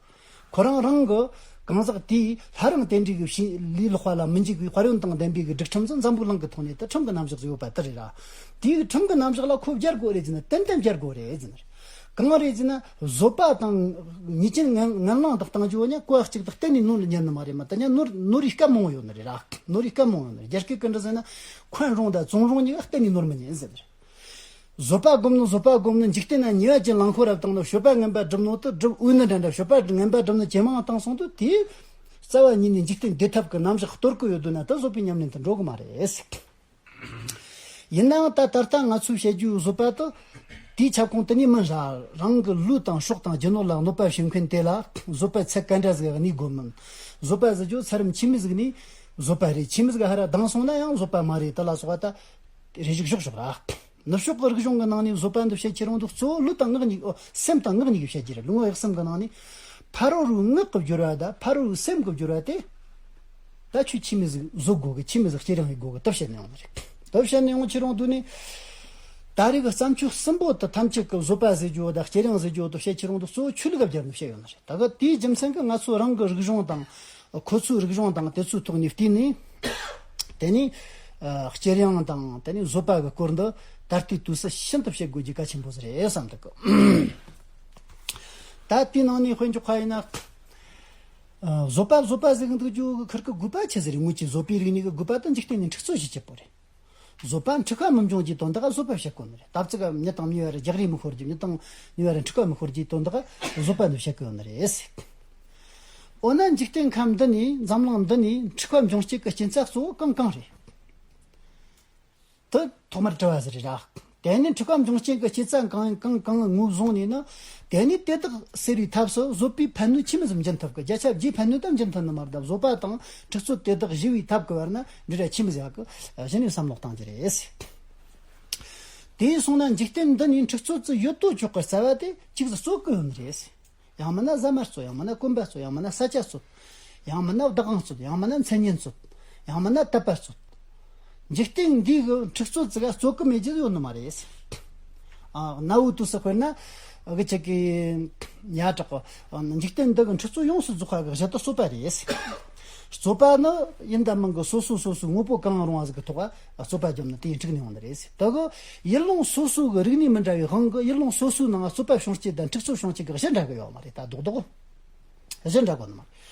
ཁོ་རང་རང་གི་གང་ཟག་དེས་སླར་ཡང་དེ་འདྲའི་གི་བྱས་ལས་ལོག་པ་ལ་མི་འཇུག་པའི་དཔལ་ཡོན་དང་ལྡན་པའི་གི་སྒྲིག་ཁྲིམས་ཟིག་འཛམ་བུ་གླིང་གི་ཐོག་ནས་ད་ཁྲིམས་ཀྱི་རྣམ་གཞག་ཟིག་ཡོད་པ་དེ་རེད་ར། དེའི་ཁྲིམས་ཀྱི་རྣམ་གཞག་ལ་ཁོ་སྦྱར་དགོས་རེད་ཟེར་ན། ཏན་ཏན་སྦྱར་དགོས་རེད་ཟེར་ན། གང་རེད་ཟེར་ན། བཟོད་པ་དང་ཉེས་ཅན་ངན་ངན་ལང་དག་གཏང་རྒྱུ་བོ་ནི་གོ་བ་གཅིག་ཏུ་གཏན་ནས་ནོར་ཉན་ནི་མ་རེད་མ། ད་ནི་ནོར་ནོར་རིགས་སྐབས་མང་བོ་ཡོད་ནི་རེད་ར། ནོར་རིགས་སྐབས་མང་བོ་ཡོད་ནི་རེད། རྒྱ་སྐད་ཀྱི་འདྲ་ཟེར་ན། འཁོན་རུང་དང་བཙོང་རུང་གཉིས་ཀ་གཏན་ནས་ནོར་མི་ཉན་ཟེར་ནི་རེད། བཟོད་པ་སྒོམ་ནི། བཟོད་པ་སྒོམ་ནི། འཇིག་རྟེན་ན་ཉེས་པ་ཅན་རླངས་འཁོར་རབ་བཏང་ནི། སྤྱོད་པ་ངན་པ་སྒྲུབ་ནོ་དེ་སྒྲུབ་འོས་ནི་འདྲ་འདྲ། སྤྱོད་པ་ངན་པ་སྒྲུབ་ནི་ཇེ་མང་བཏང་སོང་དུས། དེའི་རྩ་བ་ཉིད་ནས་འཇིག་རྟེན་བདེ་ཐབས་ཀྱི་རྣམ་གཞག་གཏོར་གི་ཡོད་དུས་ན། ད་བཟོད་པའི་ཉམས་ལེན་དུ་འགྲོ་གི་མ་རེད། ཡིན་ནའང་ད་ད་ལྟ་ང་ཚོས་བཤད་རྒྱུའི་བཟོད་པ་དེ་དེའི་ཁྱབ་ཁོངས་དེ་ནས་མིན་ར། རང་གི་ལུས་དང་སྲོག་དང་རྒྱུ་ནོར་ལ་གནོད་པ་བྱེད་མཁན་དེ་ལ་བཟོད་པའི་ཚད་ག་འདྲ་ཟིག་གནས་དགོས་མིན། བཟོད་པ་ཟེར་རྒྱུ་ཚད་རིམ་ཆི་མོ་ཟིག་ནས་བཟོད་པ་རེད། ཆི་མོ་ཟིག་ཧར་ར་ལྡང་སོང་ན་ཡང་བཟོད་པ་མ་རེད། དེ་ལ་སོགས་པ་ད་རེ་ཞིག་ཞོག་ཞོག་ར། ནུབ་ཕྱོགས་ཀྱི་རིག་གཞུང་གི་ནང་ནས་བཟོད་པ་འདི་བཤད་ཁྱེར་ཡོང་དུས། གཙོ་བོ་ལུས་དང་ངག་གཉིས། ཨོ། སེམས་དང་ངག་གཉིས་ཀྱི་བཤད་རྒྱུ་རེད། ལུས་ངག་ཡིད་གསུམ་གྱི་ནང་ནས་ཕ་རོལ་པོའི་ངག་གི་སྦྱོར་བ་དང་ཕ་རོལ་པོའི་སེམས་ཀྱི་སྦྱོར་བ་དེ། ད་ཁྱོད་ཆི་མོ་ཟིག་བཟོད་དགོས་གི། ཆི་མོ་ཟིག་བསྐྱེད་རིམ་ཡེད་དགོས་གི། དེ་བཤད་ནས་ཡོང་ནི་རེད། དེ་བཤད་ནས་ཡོང་ཁྱེར་ཡོང་དུས་ནས། ད་རེས་ཀྱི་བརྩམས་ཆོས་གསུམ་པོ་དེ་ཐམས་ཅད་ཀྱི་བཟོད་པ་ཟེར་རྒྱུ་དང་བསྐྱེད་རིམ་ཟེར་རྒྱུ་དེ་བཤད་ཁྱེར་ཡོང་དུས། གཙོ་བོ་ཆོས་ལུགས་ལ་སྦྱར་ནས་བཤད་ཡོད་ནི་རེད། ད་གི་དེའི་རྒྱུ་མཚན་གྱིས་ང་ཚོ་རང་གི་རིག་གཞུང་དང་། ཁོ་ཚོའི་རིག་གཞུང་དང་དེ་ཚོའི་ཐོག་ནས་བལྟས་ནས། དེ་ནས་ཨ་བསྐྱེད་རིམ་དང་དེ་ནས་བཟོད་པ་གི་སྐོར་འདི་ད་ལྟའི་དུས་སུ་ཤིན་ཏུ་བཤད་དགོས་རྒྱུ་གལ་ཆེན་པོ་ཟིག་རེད་བསམ་འདུག་གི། ད་དེའི་ནང་ནས་དཔེ་འཇོག་པ་ཡིན་ན། ཨ་བཟོད་པ་བཟོད་པ་ཟེར་གི་འདུག་རྒྱུ་གི་ཁིར་གི་དགོས་པ་ཆི་ཟིག་རེད། དངོས་ཀྱི་བཟོད་པའི་རིག་གནས་ཀྱི་དགོས་པ་དེ་འཇིག་རྟེན་ནས་འཁྲུག་རྩོད་བྱེད་ཆེད་པོ་རེད། བཟོད་པ་འཁྲུག་པ་མི་འབྱུང་རྒྱུའི་དོན་དག་བཟོད་པ་བཤད་དགོས་ནི་རེད། ད་ཅི་ག་མྱི་དང་མྱི་བར་རྒྱག་རེས་མི་ཤོར་རྒྱུ། མྱི་དང་མྱི་བར་འཁྲུག་པ་མི་ཤོར་རྒྱུའི་དོན་དག་བཟོད་པ་འདི་བཤད་དགོས་ནི་རེད། འོ་ན་འཇིག་རྟེན་ཁམས་འདི་ནས། འཛམ་གླིང་འདི་ནས་འཁྲུག་པ་འབྱུང་རྐྱེན་གྱི་རྐྱེན་རྩ་གཙོ་བོ་གང་གང་རེད། དེ་ཐོག་མར་དྲི་བ་ཟིག་རེད་ར། དེ་ནས་འཁྲུག་པ་འབྱུང་རྐྱེན་གྱི་རྐྱེན་རྩ་གང་གང་གང་ངོས་བཟུང་ནས་ནི། དེ་ནས་དེ་དག་སེལ་བའི་ཐབས་སུ་བཟོད་པའི་ཕན་ནུས་ཆི་མོ་ཟིག་འབྱིན་ཐུབ་གི། བརྒྱ་ཆ་བརྒྱའི་ཕན་ནུས་དེ་འབྱིན་ཐུབ་ནི་མ་རེད། ད་བཟོད་པ་དང་འཁྲུག་རྩོད་དེ་དག་ཞི་བའི་ཐབས་ཀྱི་བར་ན་འབྲེལ་བ་ཆི་མོ་ཟིག་གི་གཞི་ནས་བསམ་བློ་གཏང་རྒྱུ་རེད། དེ་སོང་ན་འཇིག་རྟེན་འདི་ནས་འཁྲུག་རྩོད་ཅིག་ཡོད་དོ་ཅོག་གི་རྩ་བ་དེ་གཅིག་ཏུ་རྩོད་ཀྱི་ཡོད་ནི་རེད། ཡང་མིན་ན་ཟ་མ་རྩོད། ཡང་མིན་ན་གོན་པ་རྩོད། ཡང་མིན་ན་ས་ཆ་རྩོད། ཡང་མིན་ན་བདག་དབང་རྩོད། ཡང་མིན་ན་མཚན་སྙན་རྩོད། ཡང་མིན་ན་དད་པ་རྩོད། འཇིག་རྟེན་འདིའི་གི་འཁྲུག་རྩོད་ཅིག་ག་རྩོད་ཀྱི་མེད་རྒྱུ་ཡོད་ནི་མ་རེད། ཨ་གནའ་བོའི་དུས་སུ་དཔེར་ན་གི་ཅིག་གི་ཡ་དྲག་གི། འཇིག་རྟེན་འདི་གི་འཁྲུག་རྩོད་ཡོངས་སུ་རྫོགས་པ་གི་གཞི་དེ་རྩོད་པ་རེད། རྩོད་པ་ནི་ཡིན་དང་མིན་གི་སོ་སོ་སོ་སོའི་དངོས་པོ་གང་རུང་བ་ཟིག་གི་ཐོག་ག་རྩོད་པ་བརྒྱབ་ནས་དེ་ཡི་འཁྲུག་ནས་ཡོང་ནི་རེད། ད་གི་ཡུལ་ལུང་སོ་སོ་གི་རིག་གནས་མི་འདྲ་བའི་དབང་གིས། ཡུལ་ལུང་སོ་སོའི་ནང་རྩོད་པ་བྱུང་རྐྱེན་དང་འཁྲུག་རྩོད་བྱུང་རྐྱེན་གི་གཞི་འདྲ་གི་ཡོད་མ་རེད། ད་རྡོག་རྡོག་གཞི་འདྲ་གི་ཡོད་ནི་མ་རེད།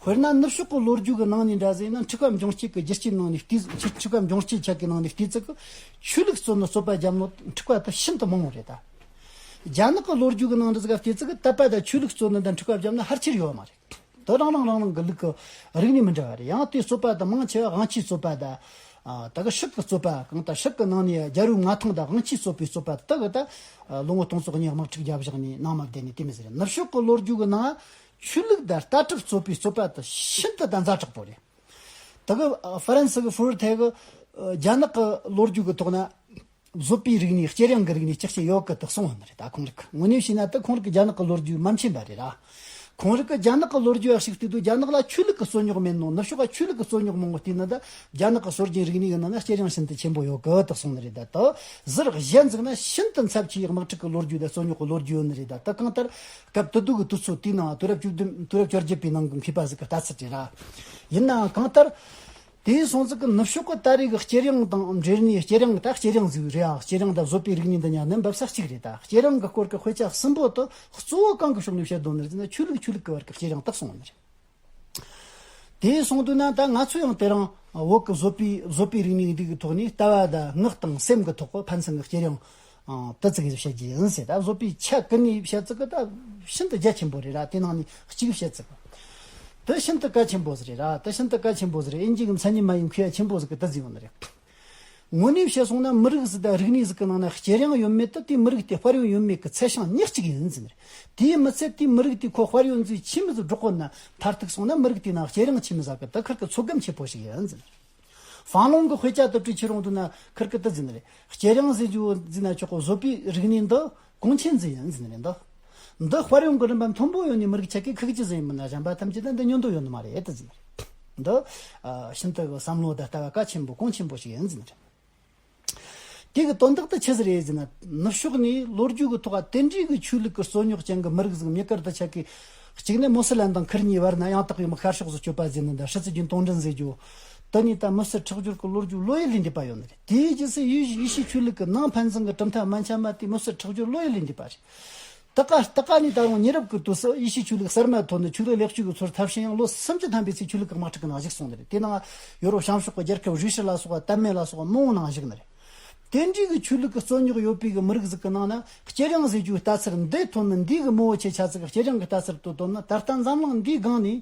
དཔེར་ན་ནུབ་ཕྱོགས་གི་ལོ་རྒྱུས་གི་ནང་ནས་འདྲ་ཟིག་ཡིན་ན། འཁྲུག་པ་འབྱུང་རྐྱེན་གི་རྒྱུ་རྐྱེན་ནང་ནས་བལྟས། འཁྲུག་པ་འབྱུང་རྐྱེན་ཆ་གི་ནང་ནས་བལྟས་ཚེ་གི་ཆོས་ལུགས་རྩོད་ནི་རྩོད་པ་བརྒྱབ་ནོ་འཁྲུག་པ་དེ་ཤིན་ཏུ་མང་བོ་རེད་ད། རྒྱ་ནག་གི་ལོ་རྒྱུས་གི་ནང་འདྲ་ཟིག་ག་བལྟས་ཚེ་གི་དད་པ་དང་ཆོས་ལུགས་རྩོད་ནི་དང་འཁྲུག་པ་བརྒྱབ་ནི་ཕལ་ཆེར་ཡོད་མ་རེད། དེ་རང་རང་རང་རང་གི་ལུགས་ཀྱི་རིག་གནས་མི་འདྲ་བ་རེད། ཡང་དེ་རྩོད་པ་དེ་མང་ཆེ་བ་དབང་ཆའི་རྩོད་པ་དང་ ཨ། ད་གི་ཧྲིལ་གི་རྩོད་པ། གང་ལྟར་ཧྲིལ་གི་ནང་ནས་རྒྱལ་པོའི་མངའ་ཐང་དང་དབང་ཆའི་རྩོད་པའི་རྩོད་པ་དག་གི་ད་ལོ་ངོ་སྟོང་ཚོ་གཉིས་དམག་འཁྲུག་བརྒྱབ་བཞག་ནས་ནང་མ་བསྡད་ནས་དེ་མི་ཟེར། ནུབ་ཕྱོགས་གི་ལོ་རྒྱུས་གི་ནང་ཆོས་ལུགས་དང་ལྟ་གྲུབ་རྩོད་པའི་རྩོད་པ་དེ་ཤིན་ཏུ་ད་ཛ་དྲག་པོ་རེད། ད་གི་ཧྥ་རན་སི་གི་ཧྥུ་རི་ཐེ་གི་རྒྱ་ནག་གི་ལོ་རྒྱུས་གི་ཐོག་ན། བཟོད་པའི་རིག་གནས། བསྐྱེད་རིམ་གྱི་རིག་གནས་ཅི་ཞིག་ཡོད་གི་དེ་གསུངས་པ་ནི་རེད། ད་ཁོང་རིགས་དངོས་གནས་བྱས་ན་ད་ཁོང་རིགས་རྒྱ་ནག་གི་ལོ་རྒྱུས་མ་མཁྱེན་པ་རེད་ར། ཁོང་རིགས་རྒྱ་ནག་གི་ལོ་རྒྱུས་ཡག་ཞིག་བལྟས་དུས་རྒྱ་ནག་ལ་ཆོས་ལུགས་ཀྱི་རྩོད་རྙོག་མེད་ནོ། ནུབ་ཕྱོགས་ལ་ཆོས་ལུགས་ཀྱི་རྩོད་རྙོག་མང་པོ་བལྟས་ན་ད་རྒྱ་ནག་གི་སྲོལ་རྒྱུན་རིག་གནས་ཀྱི་ནང་ན་བསྐྱེད་རིམ་ཤིན་ཏུ་ཆེན་པོ་ཡོད་གི་དེ་གསུངས་ནི་རེད། ད་ད་ཟུར་གཞན་ཟིག་ན་ཤིན་ཏུ་འཚབ་ཆེའི་དམག་འཁྲུག་གི་ལོ་རྒྱུས་དང་རྩོད་རྙོག་གི་ལོ་རྒྱུས་ཡོད་ནི་རེད། ད་ད་གང་ལྟར་སྐབས་དེ་དུས་ཀྱི་དུས་ཚོད་དེའི་ནང་དུས་རབས་བཅུ་བདུན། དུས་རབས་བཅོ་བརྒྱད་པའི་ནང་གི་མཁས་པ་ཟིག་གི་ལྟ་ཚུལ་རེད་ར། ཡིན་ནའང་གང་ལྟར། དེའི་སོང་ཙིག་གི་ནུབ་ཕྱོགས་ཀྱི་ད་རེས་ཀྱི་བསྐྱེད་རིམ་དང་འབྲེལ་ནས། བསྐྱེད་རིམ་ད་བསྐྱེད་རིམ་ཟིག་རེད་ཨ། བསྐྱེད་རིམ་དང་བཟོད་པའི་རིག་གནས་འདི་གཉིས་ནི་འབབ་ས་གཅིག་རེད། ད་བསྐྱེད་རིམ་གྱི་སྐོར་གྱི་དཔེ་ཆ་གསུམ་པོ་དེ་གཙོ་བོ་གང་གི་ཕྱོགས་ནས་བཤད་དོན་ནི་རེད་ཟེར་ན། ཆོས་ལུགས་ཆོས་ལུགས་ཀྱི་བར་གྱི་བསྐྱེད་རིམ་དེ་གསུངས་པ་ནི་རེད། དེ་གསུངས་དུས་ན་ད་ང་ཚོ་ཡང་དེ་རིང་བོད་ཀྱི་བཟོད་པའི་བཟོད་པའི་རིག་གནས་འདི་གི་ཐོག་ནས་ལྟ་བ་དང་ངག་དང་སེམས་ཀྱི་ཐོག་གི་ཕན་ཚུན་གྱི་བསྐྱེད་རིམ། ཨང་། དེ་ཙིག་གིས་བཤད་རྒྱུ་ཡིན་ཟེར། ད་བཟོད་པའི་ཆ་ཀུན་ནས་བཤད་ཙིག་གི་ད་ཤིན་ཏུ་རྒྱ་ཆེན་པོ་རེད་ར། དེ་ནང་ནས་གཅིག་བཤད་ཙིག་གི་དེ་ཤིན་ཏུ་གལ་ཆེན་པོ་ཟིག་རེད་ར། དེ་ཤིན་ཏུ་གལ་ཆེན་པོ་ཟིག་རེད། དབྱིན་ཇི་གི་མཚན་ཉིད་མ་ཡིན་མཁས་པ་ཆེན་པོ་ཟིག་གིས་དེ་ཟེར་ཡོད་ནི་རེད། དངོས་གནས་བཤད་སོང་ན་མི་རིགས་ཟིག་དང་རིག་གནས་ཟིག་གི་ནང་ན་བསྐྱེད་རིམ་ཡོད་མེད་དེ་དེ་མི་རིགས་དེ་དཔལ་ཡོན་ཡོད་མེད་ཀྱི་ཚད་ཤིང་ཉག་གཅིག་ཡིན་ཟེར་ནི་རེད། དེའི་མི་ཚད་དེ་མི་རིགས་དེ་ཁོ་དཔལ་ཡོན་ཟིག་ཆི་མོ་ཟིག་སྒྲོག་གོ་ན། མཐར་ཐུག་སོང་ན་མི་རིགས་དེའི་ནང་བསྐྱེད་རིམ་ཆི་མོ་ཟིག་གི་དེ་ཁིར་གི་ཚོད་བགམ་ཆེ་པོ་ཞིག་ཡིན་ཟེར་ནི་རེད། ཧྥང་ལུང་གི་དཔེ་ཆ་དེ་བྲིས་ཁྱེར་ཡོང་དུས་ན་ཁིར་གི་དེ་ཟེར་ནི་རེད། བསྐྱེད་རིམ་ཟེར་རྒྱུ་ཟེར་ན་ཆོག་གོ། བཟོད་པའི་རིག་གནས་འདི་གོང་ཆེན་ཟིག་ཡིན་ཟེར་ནི་རེད་འདི། འདི་དཔལ་ཡོན་གྱི་རིམ་པ་མཐོན་པོ་ཡོད་ནི་མི་རིགས་ཆ་གིས་ཁུག་རྒྱུ་ཟིག་ཡིན་མིན་ན། གཞན་པ་ཐམས་ཅད་ད་འདི་ཉོན་དོ་ཡོད་ནི་མ་རེད་དེ་ཟེར་ནི་རེད། འདི་ཨ་ཤིན་ཏུ་བསམ་བློ་དང་ལྟ་བ་གལ་ཆེན་པོ་གོང་ཆེན་པོ་ཞིག་ཡིན་ཟེར་ནི་རེད། དེ་གི་དོན་དག་དེ་ཆི་ཟིག་རེད་ཟེར་ན། ནུབ་ཕྱོགས་ནས་ལོ་རྒྱུས་ཀྱི་ཐོག་དེ་འདྲའི་གི་ཆོས་ལུགས་ཀྱི་རྩོད་རྙོག་ཅན་གྱི་མི་རིགས་ཟིག་མྱི་དཀར་དེ་ཆ་གིས། གཅིག་ནས་མུ་སི་ལན་དང་ཁུར་གཉིས་བར་ན་ཡང་དག་པའི་མི་ཤར་ཕྱོགས་སུ་སྐྱོད་པ་ཟེར་ནི་འདི། ཧྲི་ཙི་ཅུན་ཏུང་ཀྲིན་ཟེར་རྒྱུ། དེ་ནས་ད་མུ་སི་ཁྲག་སྦྱོར་གྱི་ལོ་རྒྱུས་ལོ་ཡི་ལས་འདས་པ་ཡོད་ནི་རེད། དེའི་རྗེས་སུ་ཡེ་ཡེ་ཤུའི་ཆོས་ལུགས་ཀྱི་ནང་ཕན་ཚུན་གྱི་གྲུབ་མཐའ་མ་འཆམ་པ་དེ་མུ་སི་ཁྲག་སྦྱོར་ལོ་ཡི་ལས་འདས་པ་རེད། ད་ག་ད་ག་ནས་ད་རུང་ཉེ་རབས་ཀྱི་དུས་སུ་ཡེ་ཤུའི་ཆོས་ལུགས་གསར་མ་ཐོན་ནས་ཆོས་ལུགས་ལེགས་བཅོས་ཀྱི་ཚུལ་ཐབས་ཤེས་ཡང་ལོ་སུམ་ཅུ་ཐམ་པའི་ཚེ་ཆོས་ལུགས་ཀྱི་དམག་འཁྲུག་གི་ནང་ཞུགས་སོང་ནི་རེད། དེ་ནང་ཡོ་རོབ་བྱང་ཕྱོགས་ཀྱི་རྒྱལ་ཁབ་རི་ཤི་ལ་སོགས་པ་དར་མེད་ལ་སོགས་པ་མང་བོ་ནང་ཞུགས་ནི་རེད། དེ་འདྲའི་གི་ཆོས་ལུགས་ཀྱི་རྩོད་རྙོག་ཡོད་པའི་གི་མི་རིགས་ཟིག་གི་ནང་ན་བསྐྱེད་རིམ་ཟེར་རྒྱུའི་ལྟ་ཚུལ་འདི་ཐོན་ནི་འདི་གི་མི་བོ་ཆེ་ཆ་ཟིག་གི་བསྐྱེད་རིམ་གི་ལྟ་ཚུལ་དུ་བཏོན་ན། ད་ལྟ་འཛམ་གླིང་འདིའི་སྒང་ནས་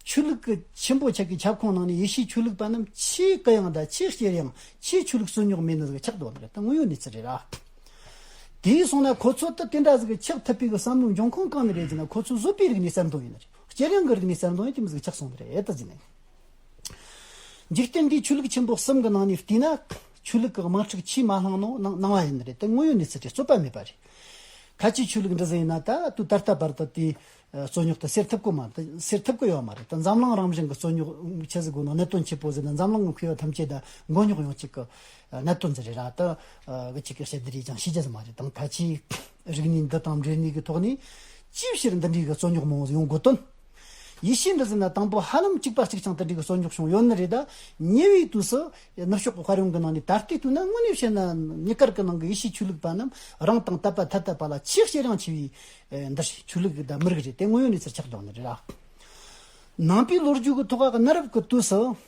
ཆོས་ལུགས་ཀྱི་ཆེན་པོ་ཆ་གི་ཁྱབ་ཁོངས་ནང་ནས་ཡེ་ཤུའི་ཆོས་ལུགས་པ་རྣམས་ཆེས་གུ་ཡངས་དང་ཆེས་བསྐྱེད་རིམ་ཆེས་ཆོས་ལུགས་རྩོད་རྙོག་མེད་ནི་ཟིག་ཆགས་འདུག་ནི་རེད། ད་དངོས་ཡོད་གནས་ཚུལ་རེད་ར། དེའི་སོང་ན་ཁོ་ཚོ་ད་དེ་འདྲ་ཟིག་གི་ཆགས་ཐུབ་པའི་གི་བསམ་བློའི་འབྱུང་ཁུངས་གང་ནས་རེད་ཟེར་ན། ཁོ་ཚོ་བཟོད་པའི་རིག་གནས་གསར་འདོན་ཡིན་ནི་རེད། བསྐྱེད་རིམ་གི་རིག་གནས་གསར་འདོན་ཡིན་དེ་མོ་ཟིག་ཆགས་སོང་ནི་རེད་ད་ཟེར་ནས། འཇིག་རྟེན་འདིའི་ཆོས་ལུགས་ཆེན་པོ་གསུམ་གྱི་ནང་ནས་བལྟས་ན། ཆོས་ལུགས་ཀྱི་དམག་འཁྲུག་ཆེས་མ་བསླངས་ནོ་ནང་ནང་བ་ཡིན་ནི་རེད། དེ་དངོས་ཡོད་གནས་ཚུལ་རེད། རྩོད་པ་མེད་པ་རེད། ཁ་ཆེའི་ཆོས་ལུགས་འདྲ་ཟིག་ཡིན་ན་ད་དུས་ད་ལྟ་བར་དུ་དེའི་རྩོད་རྙོག་དེ་སེལ་ཐུབ་ཀྱི་མ་རེད། སེལ་ཐུབ་ཀྱི་ཡོད་མ་རེད། ད་འཛམ་གླིང་རང་བཞིན་གྱི་རྩོད་རྙོག་ཆི་ཟིག་དགོས་ན། གནད་དོན་ཆེ་པོ་ཟིག་ན་འཛམ་གླིང་གི་མཁས་པ་ཐམས་ཅད་ད་མགོ་རྙོག་ཡོང་ཆེད་ཀྱི་གནད་དོན་ཟིག་རེད་ར། ད་གི་ཆེད་ཀྱི་བཤད་དེ་རེད་ཀྱང་ཤེས་རྒྱ་ཟིག་མ་རེད། ད་ཁ་ཆེའི་རིག་གནས་འདི་དང་འབྲེལ་ནས་གི་ཐོག་ནས་ཅིའི་ཕྱིར་འདི་འདྲའི་གི་རྩོད་རྙོག་མང་བོ་ཟིག་ཡོང་དགོས་དོན། ཡེ་ཤུ་འདི་ཟེར་ན་དང་པོ་ཧ་ལམ་གཅིག་པ་གཅིག་རྐྱང་དེ་འདྲའི་གི་རྩོད་རྙོག་བྱུང་ཡོད་ནི་རེད། ད་ཉེ་བའི་དུས་སུ་ནུབ་ཕྱོགས་ཀྱི་དཔལ་ཡོན་གྱི་ནང་ནས་ད་ལྟའི་དུས་ན་དངོས་གནས་བཤད་ན་མྱི་དཀར་གྱི་ནང་གི་ཡེ་ཤུའི་ཆོས་ལུགས་པ་རྣམས་རང་དང་དད་པ་ཐ་དད་པ་ལ་ཆེས་བསྐྱེད་རིམ་ཆེ་བའི་འདི་ཆོས་ལུགས་དང་མི་རིགས་རེད། དེ་དངོས་ཡོད་གནས་ཚུལ་ཆགས་བསྡད་ནི་རེད་ར། ནང་པའི་ལོ་རྒྱུས་ཀྱི་ཐོག་ག་གནའ་རབས་ཀྱི་དུས་སུ།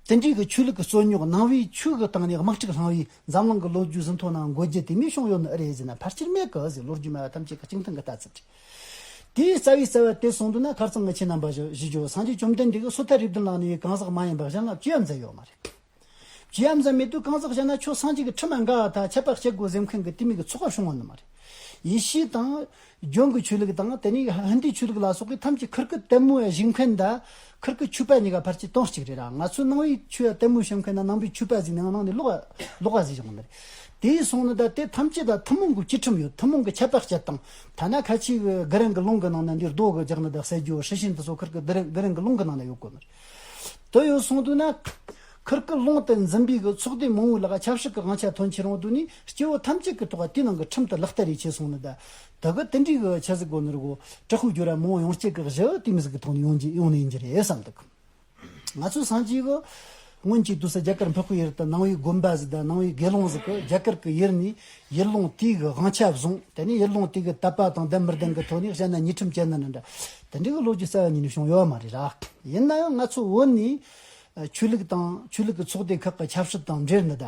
དེ་འདྲའི་གི་ཆོས་ལུགས་ཀྱི་རྩོད་རྙོག་ནང་པའི་ཆོས་ཀྱི་སྟེང་ནས་དམག་འཁྲུག་བསླངས་པའི་འཛམ་གླིང་གི་ལོ་རྒྱུས་ཟིན་ཐོ་ནང་འགོད་རྒྱུ་དེ་མིན་བྱུང་ཡོད་ནི་ཨེ་རེད་ཟེར་ན། ཕལ་ཆེར་མེད་གི་ཟེར། ལོ་རྒྱུས་སྨྲ་བ་ཐམས་ཅད་ཀྱི་གཅིག་མཐུན་གྱི་ལྟ་ཚུལ་རེད། དེའི་རྩ་བའི་རྩ་བ་དེ་སོང་དུས་ན། ཁ་རྩང་གི་ཁྱེད་རྣམ་པ་ཞུ་ཞུ་རྒྱུ། སངས་རྒྱས་བཅོམ་ལྡན་འདས་ཀྱིས་སོ་ཐར་རི་བདུན་བླངས་ནས་གང་ཟག་མ་ཡིན་པ་གཞན་ལ་བཅོས་ཡ་མཛད་ཡོད་མ་རེད། བཅོས་ཡ་མཛད་མེད་དུས་གང་ཟག་གཞན་ན་ཁྱོད་སངས་རྒྱས་ཀྱི་ཁྲིམས་ལ་འགལ་བ་དང་ཁྱད་པར་བྱེད་དགོས་ཟེར་མཁན་གྱི་དེ་མོ་གི་ཚོགས་པ་བྱུང་བ་ནི་མ་རེད། ཡེ་ཤུ་དང་། རྒྱུན་གྱི་ཆོས་ལུགས་དང་། དེ་ནས་ཧིན་དུའི་ཆོས་ལུགས་ལ་སོགས་པའི་ཐམས་ཅད་ཁིར་ཀི་ལྟད་མོ་ཡ་གཞིག་མཁན་དང་། ཁིར་ཀི་ཆོས་པ་གཉིས་ཀ་ཕལ་ཆེར་དོན་གཅིག་རེད་ར། ང་ཚོའི་ནང་པའི་ཆོས་ཡ་ལྟད་མོ་བྱེད་མཁན་ན་ནང་པའི་ཆོས་པ་ཟིག་ནང་ནང་ནས་ལོག་ལོག་ཟིག་བྱུང་ནི་རེད། དེ་ཡིན་སོང་ནི་ད་དེ་ཐམས་ཅད་ད་ཐུན་མོང་གི་བཅས་ཁྲིམས་ཡོད། ཐུན་མོང་གི་ཁྱད་པར་བཅད་དང་། ཐ་ན་ཁ་ཆེའི་དགེ་རིང་གི་ལུང་གི་ནང་ན་འདིར་རྡོ་གི་རྒྱག་ནི་དང་བསད་རྒྱུ་ཧྲི་ཤིན་དེ་ཚོ་ཁིར་ཀི་དགེ་རིང་གི་ལུང་གི་ནང་ན་ཡོད་གོ་ནི་རེད། དེ་ཡོད་སོང་དུས་ན། ཁིར་ཀི་ལུང་དེ་འཛིན་པའི་གི་ཚོགས་སྡེ་མང་བོའི་ལག་ཆབ་སྲིད་ཀྱི་དབང་ཆ་ཐོན་ཁྱེར་ཡོང་དུས་ནས། སྐྱེ་བོ་ཐམས་ཅད་ཀྱི་ཐོག་དེའི་ནང་གི་ཁྲིམས་དེ་ལག་བསྟར་ཡེ་ཆེ་སོང་ནི་ད། ད་གི་དེ་འདྲའི་གི་ཆི་ཟིག་དགོས་ནི་རེད་གོ། དྲག་པོའི་སྦྱོར་བ་མང་བོ་ཡོང་སྤྱད་གི་གཞི་དེ་མོ་ཟིག་གི་ཐོག་ནས་ཡོང་རྒྱུ་ཡོང་ནི་ཡིན་རྒྱུ་རེད་བསམ་འདུག་ང་ཚོའི་སངས་རྒྱས་གི་སྔོན་གྱི་དུས་སུ་རྒྱ་གར་འཕགས་པའི་ཡུལ་དུ་ནང་པའི་དགོན་པ་ཟིག་དང་ནང་པའི་དགེ་སློང་ཟིག་གིས་རྒྱ་གར་གི་ཡུལ་ནས་ཡུལ་ལུང་དེའི་གི་དབང་ཆ་བཟུང་། དེ་ནས་ཡུལ་ལུང་དེ་གི་དད་པ་དང་ལྡན་མི་ལྡན་གི་ཐོག་ནས་གཞན་ན་ཉེས་ཁྲིམས་བཅད་ནི་འདྲ་འདྲ། དེ་འདྲའི་གི་ལོ་རྒྱུས་རྩ་བ་ཉིད་ནས་བྱུང་ཡོད་མ་རེད་ར། ཡིན་ན་ཡང་ང་ཚོ་བོད་ནས་ཆོས་ལུགས་དང་ཆོས་ལུགས་ཀྱི་ཚོགས་སྡེ་ཁག་གི་ཆབ་སྲིད་དང་འབྲེལ་ནི་ད།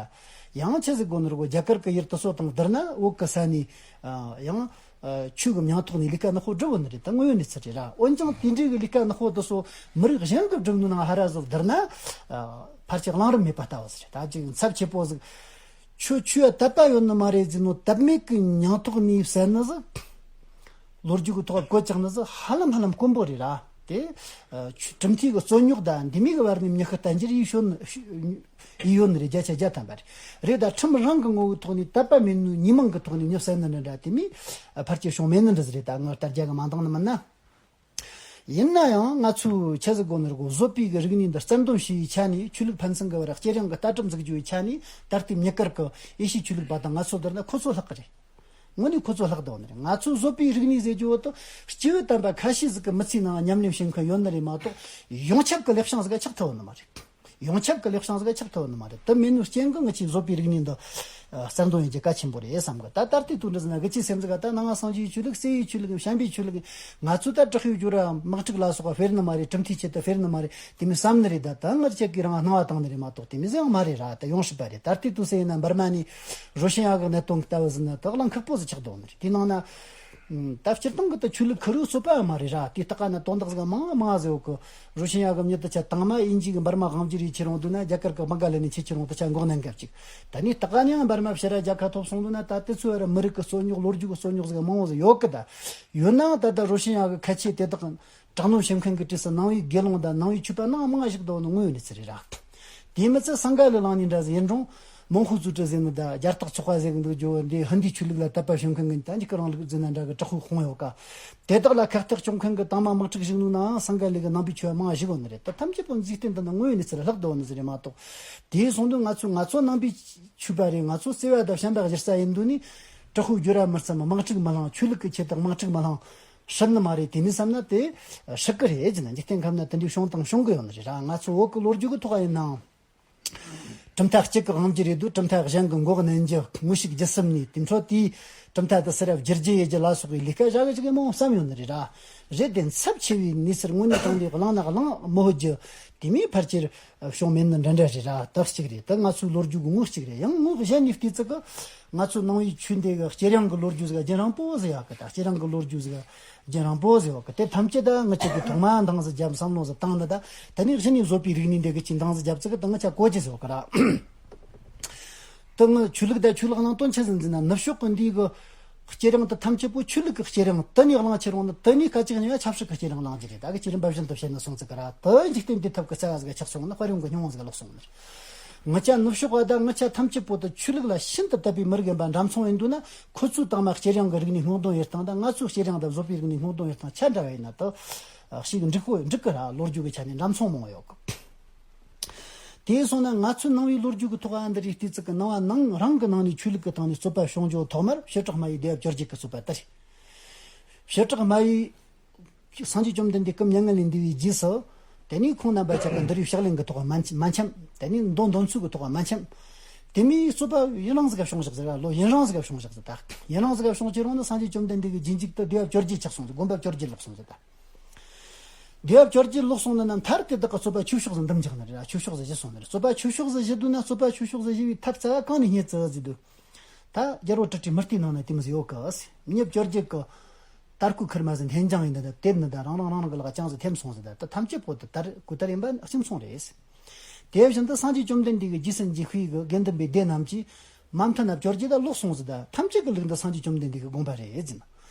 ཡང་ཆི་ཟིག་དགོས་ནི་རེད་གོ། རྒྱ་གར་གི་ཡུལ་དེ་ཚོ་དང་བསྡུར་ན་བོད་གི་ས་ནས་ཡང་ཆོས་གི་མིང་ཐོག་ནས་ལས་ཀ་ནག་པོ་སྒྲུབ་ཡོད་ནི་རེད། ད་དངོས་ཡོད་གནས་ཚུལ་རེད་ར། འོན་ཀྱང་དེ་འདྲའི་གི་ལས་ཀ་ནག་པོ་དེ་ཚོ་མི་རིགས་གཞན་གི་སྒྲུབ་ནི་ནང་ཧ་ར་ཟིག་བསྡུར་ན། ཕལ་ཆེར་གླེང་རིན་མེད་པ་ལྟ་བུ་ཟིག་རེད། ད་ཅིག་ཚབས་ཆེ་པོ་ཟིག་ཁྱོད་ཆོས་དད་པ་ཡོད་ནི་མ་རེད་ཟེར་ནོ། དད་མེད་ཀྱི་མྱིང་ཐོག་ནས་བསད་ནི་ཟིག་ལོ་རྒྱུས་ཀྱི་ཐོག་གོད་ཆག་ནི་ཟིག་ཧ་ལམ་ཧ་ལམ་དཀོན་པོ་རེད་ར། དེ་ཨ་ཆོས་གྲུབ་མཐའི་གི་རྩོད་རྙོག་དང་འདི་མིན་གྱི་བར་ནས་མྱི་ཤི་རྟ་འགྱེལ་ཡེད་ཤོར་ནི་ཡེད་ཡོད་ནི་རེད། བརྒྱ་ཆ་བརྒྱ་ཐམ་པ་རེད། རེད། ད་ཁྲིམས་རང་གི་ངོ་བོའི་ཐོག་ནས་དད་པ་མེད་ནོ་ཉེས་མིང་གི་ཐོག་ནས་མྱི་བསད་ནི་འདྲ་འདྲ་དེ་མིན་ཨ་ཕལ་ཆེར་བྱུང་མེད་ནི་འདྲ་ཟིག་རེད། ད་ངའི་ལྟ་རྒྱ་གིས་མ་འདང་ནི་མིན་ན། ཡིན་ན་ཡང་ང་ཚོས་ཆི་ཟིག་དགོས་ནི་རེད་གོ། བཟོད་པའི་གི་རིག་གནས་འདི་རྩལ་འདོན་བྱེད་པའི་ཆ་ནས། ཆོས་ལུགས་ཕན་ཚུན་གྱི་བར་དཀྱེལ་ཡངས་ཀྱི་ལྟ་གྲུབ་འཛུགས་རྒྱུའི་ཆ་ནས། ད་ལྟའི་མྱི་དཀར་གི་ཡེ་ཤུའི་ཆོས་ལུགས་པ་དང་ང་ཚོ་བསྡུར་ན་ཁོ་ཚོ་ལྷག་གི་རེད། དངོས་གནས་ཁོ་ཚོ་ལྷག་བསྡད་ནི་རེད། ང་ཚོའི་བཟོད་པའི་རིག་གནས་ཟེར་རྒྱུ་བོ་དེ་སྐྱེས་བུ་དམ་པ་ཁ་ཤས་ཟིག་གི་མི་ཚེའི་ནང་ཉམས་ལེན་བྱེད་མཁན་ཡོད་ནི་རེད་མ་གཏོགས། ཡོངས་ཁྱབ་ཀྱི་ལེགས་བྱང་ཟིག་ག་ཆགས་ཐུབ་ནི་མ་རེད། ཡོངས་ཁྱབ་ཀྱི་ལེགས་བྱང་ཟིག་ག་ཆགས་ཐུབ་ནི་མ་རེད། དེ་མེད་ནོའི་རྐྱེན་གྱིས་ང་ཚོས་བཟོད་པའི་རིག་གནས་འདི་ཨ་རྩལ་འདོན་ཡེད་རྒྱུ་གལ་ཆེན་པོ་རེད་བསམ་གི། ད་ད་ལྟའི་དུས་འདི་ཟིན་ན་གི་ཅི་སེམས་ཟིག་ག། ད་ནང་པ་སངས་རྒྱས་ཆོས་ལུགས། སེ་ཡི་ཆོས་ལུགས། བྱམས་པའི་ཆོས་ལུགས། ང་ཚོས་ད་དྲག་ཤུལ་སྦྱོར་བ་དམག་འཁྲུག་ལ་སོགས་པ་སྤེལ་ནི་མ་རེད། གྲུབ་མཐའི་ཆེད་དུ་སྤེལ་ནི་མ་རེད། དེ་མིན་བསམ་ནི་རེད། ད་ད་ང་ཅག་གིས་རང་སྣང་བ་བཏང་ནི་རེད་མ་གཏོགས་དེ་མིན་ཟིག་ཡང་མ་རེད་ར། ད་ཡོང་སྲིད་པ་རེད། ད་ལྟའི་དུས་སུ་ཡིན་ན་འབར་མ་ནས་རོ་ཤི་ཡ་གི་གནད་དོན་ལྟ་བུ་ཟིན་ན་ད་གླེང་ཁག་པོ་ཟིག་ཆགས་འདུག་ནི་རེད། དེའི་ནང་ན། ད་སྤྱིར་བཏང་གི་ད་ཆོས་ལུགས་ཁེར་རོ་རྩོད་པ་མ་རེད་ར། དེ་ལྟ་ག་ན་དོན་དག་ཟིག་མང་མང་ཟིག་ཡོད་གི། རོ་ཤི་ཡ་གི་མྱི་དེ་ཆ་དང་མ་དབྱིན་ཇི་གི་འབར་མ་དབང་སྒྱུར་ཡེད་ཁྱེར་ཡོང་དུས་ན། རྒྱ་གར་གི་བང་ག་ལི་ནས་ཁྱེར་ཁྱེར་ཡོང་དུས་ཆ་འགོག་གནད་འགག་ཅིག་ད་ནི་ལྟ་ག་ནས་ཡང་འབར་མ་ཕྱིར་ར་རྒྱལ་ཁ་ཐོབ་སོང་དུས་ན། ད་དེ་ཚོའི་བར་མི་རིགས་ཀྱི་རྩོད་རྙོག་ལོ་རྒྱུས་ཀྱི་རྩོད་རྙོག་ཟིག་མང་བོ་ཟིག་ཡོད་གི། ད་ཡོད་ནའང་ད་ལྟ་རོ་ཤི་ཡ་གི་ཁ་ཆེ་དེ་དག་དྲག་གནོན་བྱེད་མཁན་གྱི་གྲས་སུ་ནང་པའི་དགེ་སློང་དང་ནང་པའི་ཆོས་པ་ནང་མང་ཞིག་འདུག་ནི་དངོས་ཡོད་གནས་ཚུལ་རེད་ར། དེ་མི་ཚད་སིང་ག་ལའི་གླིང་ནས་འདྲ་ཟིག་ཡིན་རུང་། མོན་གྷོ་ཛུ་ཀྲི་ཟེར་ནི་དང་རྒྱལ་རྟགས་ཚོགས་པ་ཟེར་གི་འདུག་རྒྱུ་འདི་ཧིན་དི་ཆོས་ལུགས་ལ་དད་པ་བྱེད་མཁན་གྱི་ད་འཇིགས་སྐུལ་རིང་ལུགས་ཟེར་ན་འདྲ་གི་དྲག་ཤུགས་ཁོངས་ཡོད་ཀ། དེ་དག་ལ་ཁག་ཐེག་བྱུང་མཁན་གྱི་དང་མ་དམག་འཁྲུག་བྱུང་ནོ་ནའང་སིང་ག་ལའི་གི་ནང་པའི་ཆོས་པ་མང་ཞིག་ཡོད་ནི་རེད། ད་ཐམས་ཅད་པོ་འཇིག་རྟེན་འདི་ན་དངོས་ཡོད་གནས་ཚུལ་ལྷག་བསྡད་ཡོད་ནི་ཟིག་རེད་མ་གཏོགས། དེའི་སོང་དུས་ང་ཚོ་ང་ཚོ་ནང་པའི་ཆོས་པ་རེད། ང་ཚོ་བརྩེ་བ་དང་བྱམས་པ་གཞི་རྩ་ཡིན་དུས་ནི། དྲག་ཤུགས་སྦྱོར་བ་མི་བརྩམས། དམག་འཁྲུག་མི་བསླང་། ཆོས་ལུགས་ཀྱི་ཆེད་དུ་དམག་འཁྲུག་མི་བསླང་། སྲིད་ནི་མ་རེད། དེ་མིན་བསམ་ན་དེ་སྲིད་གི་རེད་ཟེར་ན། འཇིག་རྟེན་ཁམས་ན་དེ་འདྲའི་བྱུང་དང་འབྱུང་གི་ཡོད་ནི་རེད་ར། ང་ཚོ་བོད་ཀྱི་ལོ་རྒྱུས་ཀྱི་ཐོག་ཡིན་ནའང་། གྲུབ་མཐའ་གཅིག་གི་དབང་སྒྱུར་ཡེད་དུས་གྲུབ་མཐའ་གཞན་གྱི་འགོག་གནོན་རྒྱུ། དངོས་ཤུགས་བརྒྱུད་གསུམ་ནས་དེ་འཕྲོ་དེའི་གྲུབ་མཐའ་དེ་ཚུར་བསྒྱུར་རྒྱུ་ཡེད་རྒྱུ་ལ་སོགས་པའི་ལས་ཀ་བྱ་གི་ཅིག་མང་བསམ་ཡོད་ནི་རེད་ར། རེད་དེ་ཚབས་ཆེ་བའི་གནས་ཚུལ་དངོས་གནས་དྲང་བདེན་གླེང་ན་གླེང་མི་ཕོད་རྒྱུ་དེ་མིན་ཕལ་ཆེར་བྱུང་མེད་ནི་འདྲ་འདྲ་རེད་ར། དེ་གཅིག་རེད། དེ་ང་ཚོའི་ལོ་རྒྱུས་ཀྱི་ངོས་གཅིག་རེད། ཡང་ངོས་གཞན་ནས་བལྟས་ཚེ་གི་ང་ཚོའི་ནང་པའི་ཆོས་འདི་གི་དཀྱེལ་ཡངས་ཀྱི་ལོ་རྒྱུས་ཟིག་རྒྱུན་རིང་པོ་ཟིག་ཡོད་གི། ད་དཀྱེལ་ཡངས་ཀྱི་ལོ་རྒྱུས་ཟིག་རྒྱུན་རིང་པོ་ཟིག་ཡོད་གི། དེ་ཐམས་ཅད་ད་ངི་ཅག་གིས་ཐོག་མ་འདང་ཟིག་བརྒྱབ་བསམ་བློ་ཟིག་བཏང་ནི། ད་དེ་ནས་གཞི་ནས་བཟོད་པའི་རིག་གནས་འདི་གི་ཅིག་འདང་ཟིག་བརྒྱབ་ཚེ་གི་ད་ངི་ཅག་གོ་རྒྱུ་ཟིག་ཡོད་གི་ར། དེ་ངི་ཆོས་ལུགས་དང་ཆོས་ལུགས་ནང་དོན་ཆི་ཟིག་འཛིན་ན། ནུབ་ཕྱོགས་ཀྱི་འདི་གི་དཀྱེལ་ཡངས་དེ་ཐམས་ཅད་པོ་ཆོས་ལུགས་ཀྱི་དཀྱེལ་ཡངས་དེ་ནས་གླེང་ཁྱེར་ཡོང་ན། དེ་ནས་སྐད་ཅིག་གཉིས་པ་ཆབ་སྲིད་ཀྱི་དཀྱེལ་ཡངས་གླེང་རྒྱུ་རེད། ད་གི་བརྒྱུད་རིམ་པ་བཞིན་དུ་བཤད་ན་སོང་ཟིག་གི་ར། དེ་འཇིག་རྟེན་འདིའི་ཐབས་ཀྱི་རྩ་བ་ཟིག་ཆགས་སོང་ན་དཔལ་ཡོན་གྱི་སྙིང་བོ་ཟིག་ལོག་སོང་ནི་རེད། ངི་ཅག་ནུབ་ཕྱོགས་པ་དང་ངི་ཅག་ཐམས་ཅད་པོ་དེ་ཆོས་ལུགས་ལ་ཤིན་ཏུ་དད་པའི་མི་རིགས་ཡིན་པ་འདྲ་མཚུངས་ཡིན་དུས་ན། ཁོ་ཚོའི་དང་མ་དཀྱེལ་ཡངས་ཀྱི་རིག་གནས་སྔོག་འདོན་ཡེད་སྟངས་དང་ང་ཚོའི་དཀྱེལ་ཡངས་དང་བཟོད་པའི་རིག་གནས་སྔོག་འདོན་ཡེད་སྟངས་ཆ་འདྲ་བ་ཡིན་ན། དེ་ཞིག་འགྲིག་གོ་འགྲིག་གི་ར། ལོ་རྒྱུས་ཀྱི་ཆ་ནས་འདྲ་མཚུངས་མང་བོ་ཡོད་གི། དེ་སོང་ན་ང་ཚོའི་ནང་པའི་ལོ་རྒྱུས་ཀྱི་ཐོག་ཨ་འདི་རིགས་བལྟས་ཚེ་གི་ནང་པ་ནང་རང་གི་ནང་ནས་ཆོས་ལུགས་ཀྱི་སྟེང་ནས་རྩོད་པ་བྱུང་རྒྱུ་ཐོག་མར་བྱེ་བྲག་སྨྲ་བའི་སྡེ་བ་བཅོ་བརྒྱད་ཀྱི་རྩོད་པ་དེ་རེད། བྱེ་བྲག་སྨྲ་བའི་སངས་རྒྱས་བཅོམ་ལྡན་འདས་སྐུ་མྱ་ངན་ལས་འདས་པའི་རྗེས་སུ། དེ་ནས་ཁོང་རྣམ་པ་ཅག་གི་འདུལ་བའི་ཕྱག་ལེན་གྱི་ཐོག་མ་མ་འཆམ། དེ་ནས་མདོ་འདོན་ཚུལ་གྱི་ཐོག་མ་འཆམ། དེ་མིན་རྩོད་པ་ཡུན་རིང་ཟིག་བྱུང་བཞག་ཟེར་ར། ལོ་ཡུན་རིང་ཟིག་བྱུང་བཞག་ཟེར། ད་ཡུན་རིང་ཟིག་བྱུང་ཁྱེར་ཡོང་ན་སངས་རྒྱས་བཅོམ་ལྡན་འདས་ཀྱི་རྗེས་འཇུག་ཏུ་སྡེ་བ་བཅོ་བརྒྱད་ཆགས་སོང་ཟེར། དགོན་པ་བཅོ་བརྒྱད་ལོག་སོང་ཟེར། ད་སྡེ་བ་བཅོ་བརྒྱད་ལོག་སོང་ནི་རྣམས་མཐར་དེ་དག་གི་རྩོད་པ་ཆོས་ཕྱོགས་སུ་འདུམ་རྒྱག་ནི་རེད་ར། ཆོས་ཕྱོགས་སུ་བཞི་སོང་ནི་རེད། རྩོད་པ་ཆོས་ཕྱོགས་སུ་བཞི་དུས་ན། རྩོད་པ་ཆོས་ཕྱོགས་སུ་བཞི་བའི་ཐབས་རྩ་བ་གང་ནས་རྙེད་ཚུལ་ཟེར་དུས། ད་རྒྱལ་པོ་ཀྲི་ཀྲི་མུར་ཏིའི་ནང་ན་དེ་མོ་ཟིག་ཡོད་གི། མྱི་བཅོ་བརྒྱད་ཀྱི་དར་གོས་ཁུར་མ་ཟིག་འཐེན་ཅང་ཡིན་ད། ད་དེབ་ནི་ད་རང་རང་རང་རང་གི་ལག་ཅང་ཟིག་འཐེན་སོང་ཟིག། ད་ད་ཐམས་ཅད་པོ་དེ་དར་གོས་དར་ཡིན་པ་གཅིག་མཚུངས་རེད། དེ་བཞིན་དུ་སངས་རྒྱས་བཅོམ་ལྡན་འདས་ཀྱི་རྗེས་སུ་འཇུག་པའི་གི་དགེ་འདུན་པའི་སྡེ་རྣམས་ཀྱིས་མ་མཐུན་ན་བཅོ་བརྒྱད་ད་ལོག་སོང་ཟིག། ད་ཐམས་ཅད་ཀྱི་ལུགས་འདི་སངས་རྒྱས་བཅོམ་ལྡན་འདས་ཀྱི་དགོངས་པ་རེད་ཟེར་ན།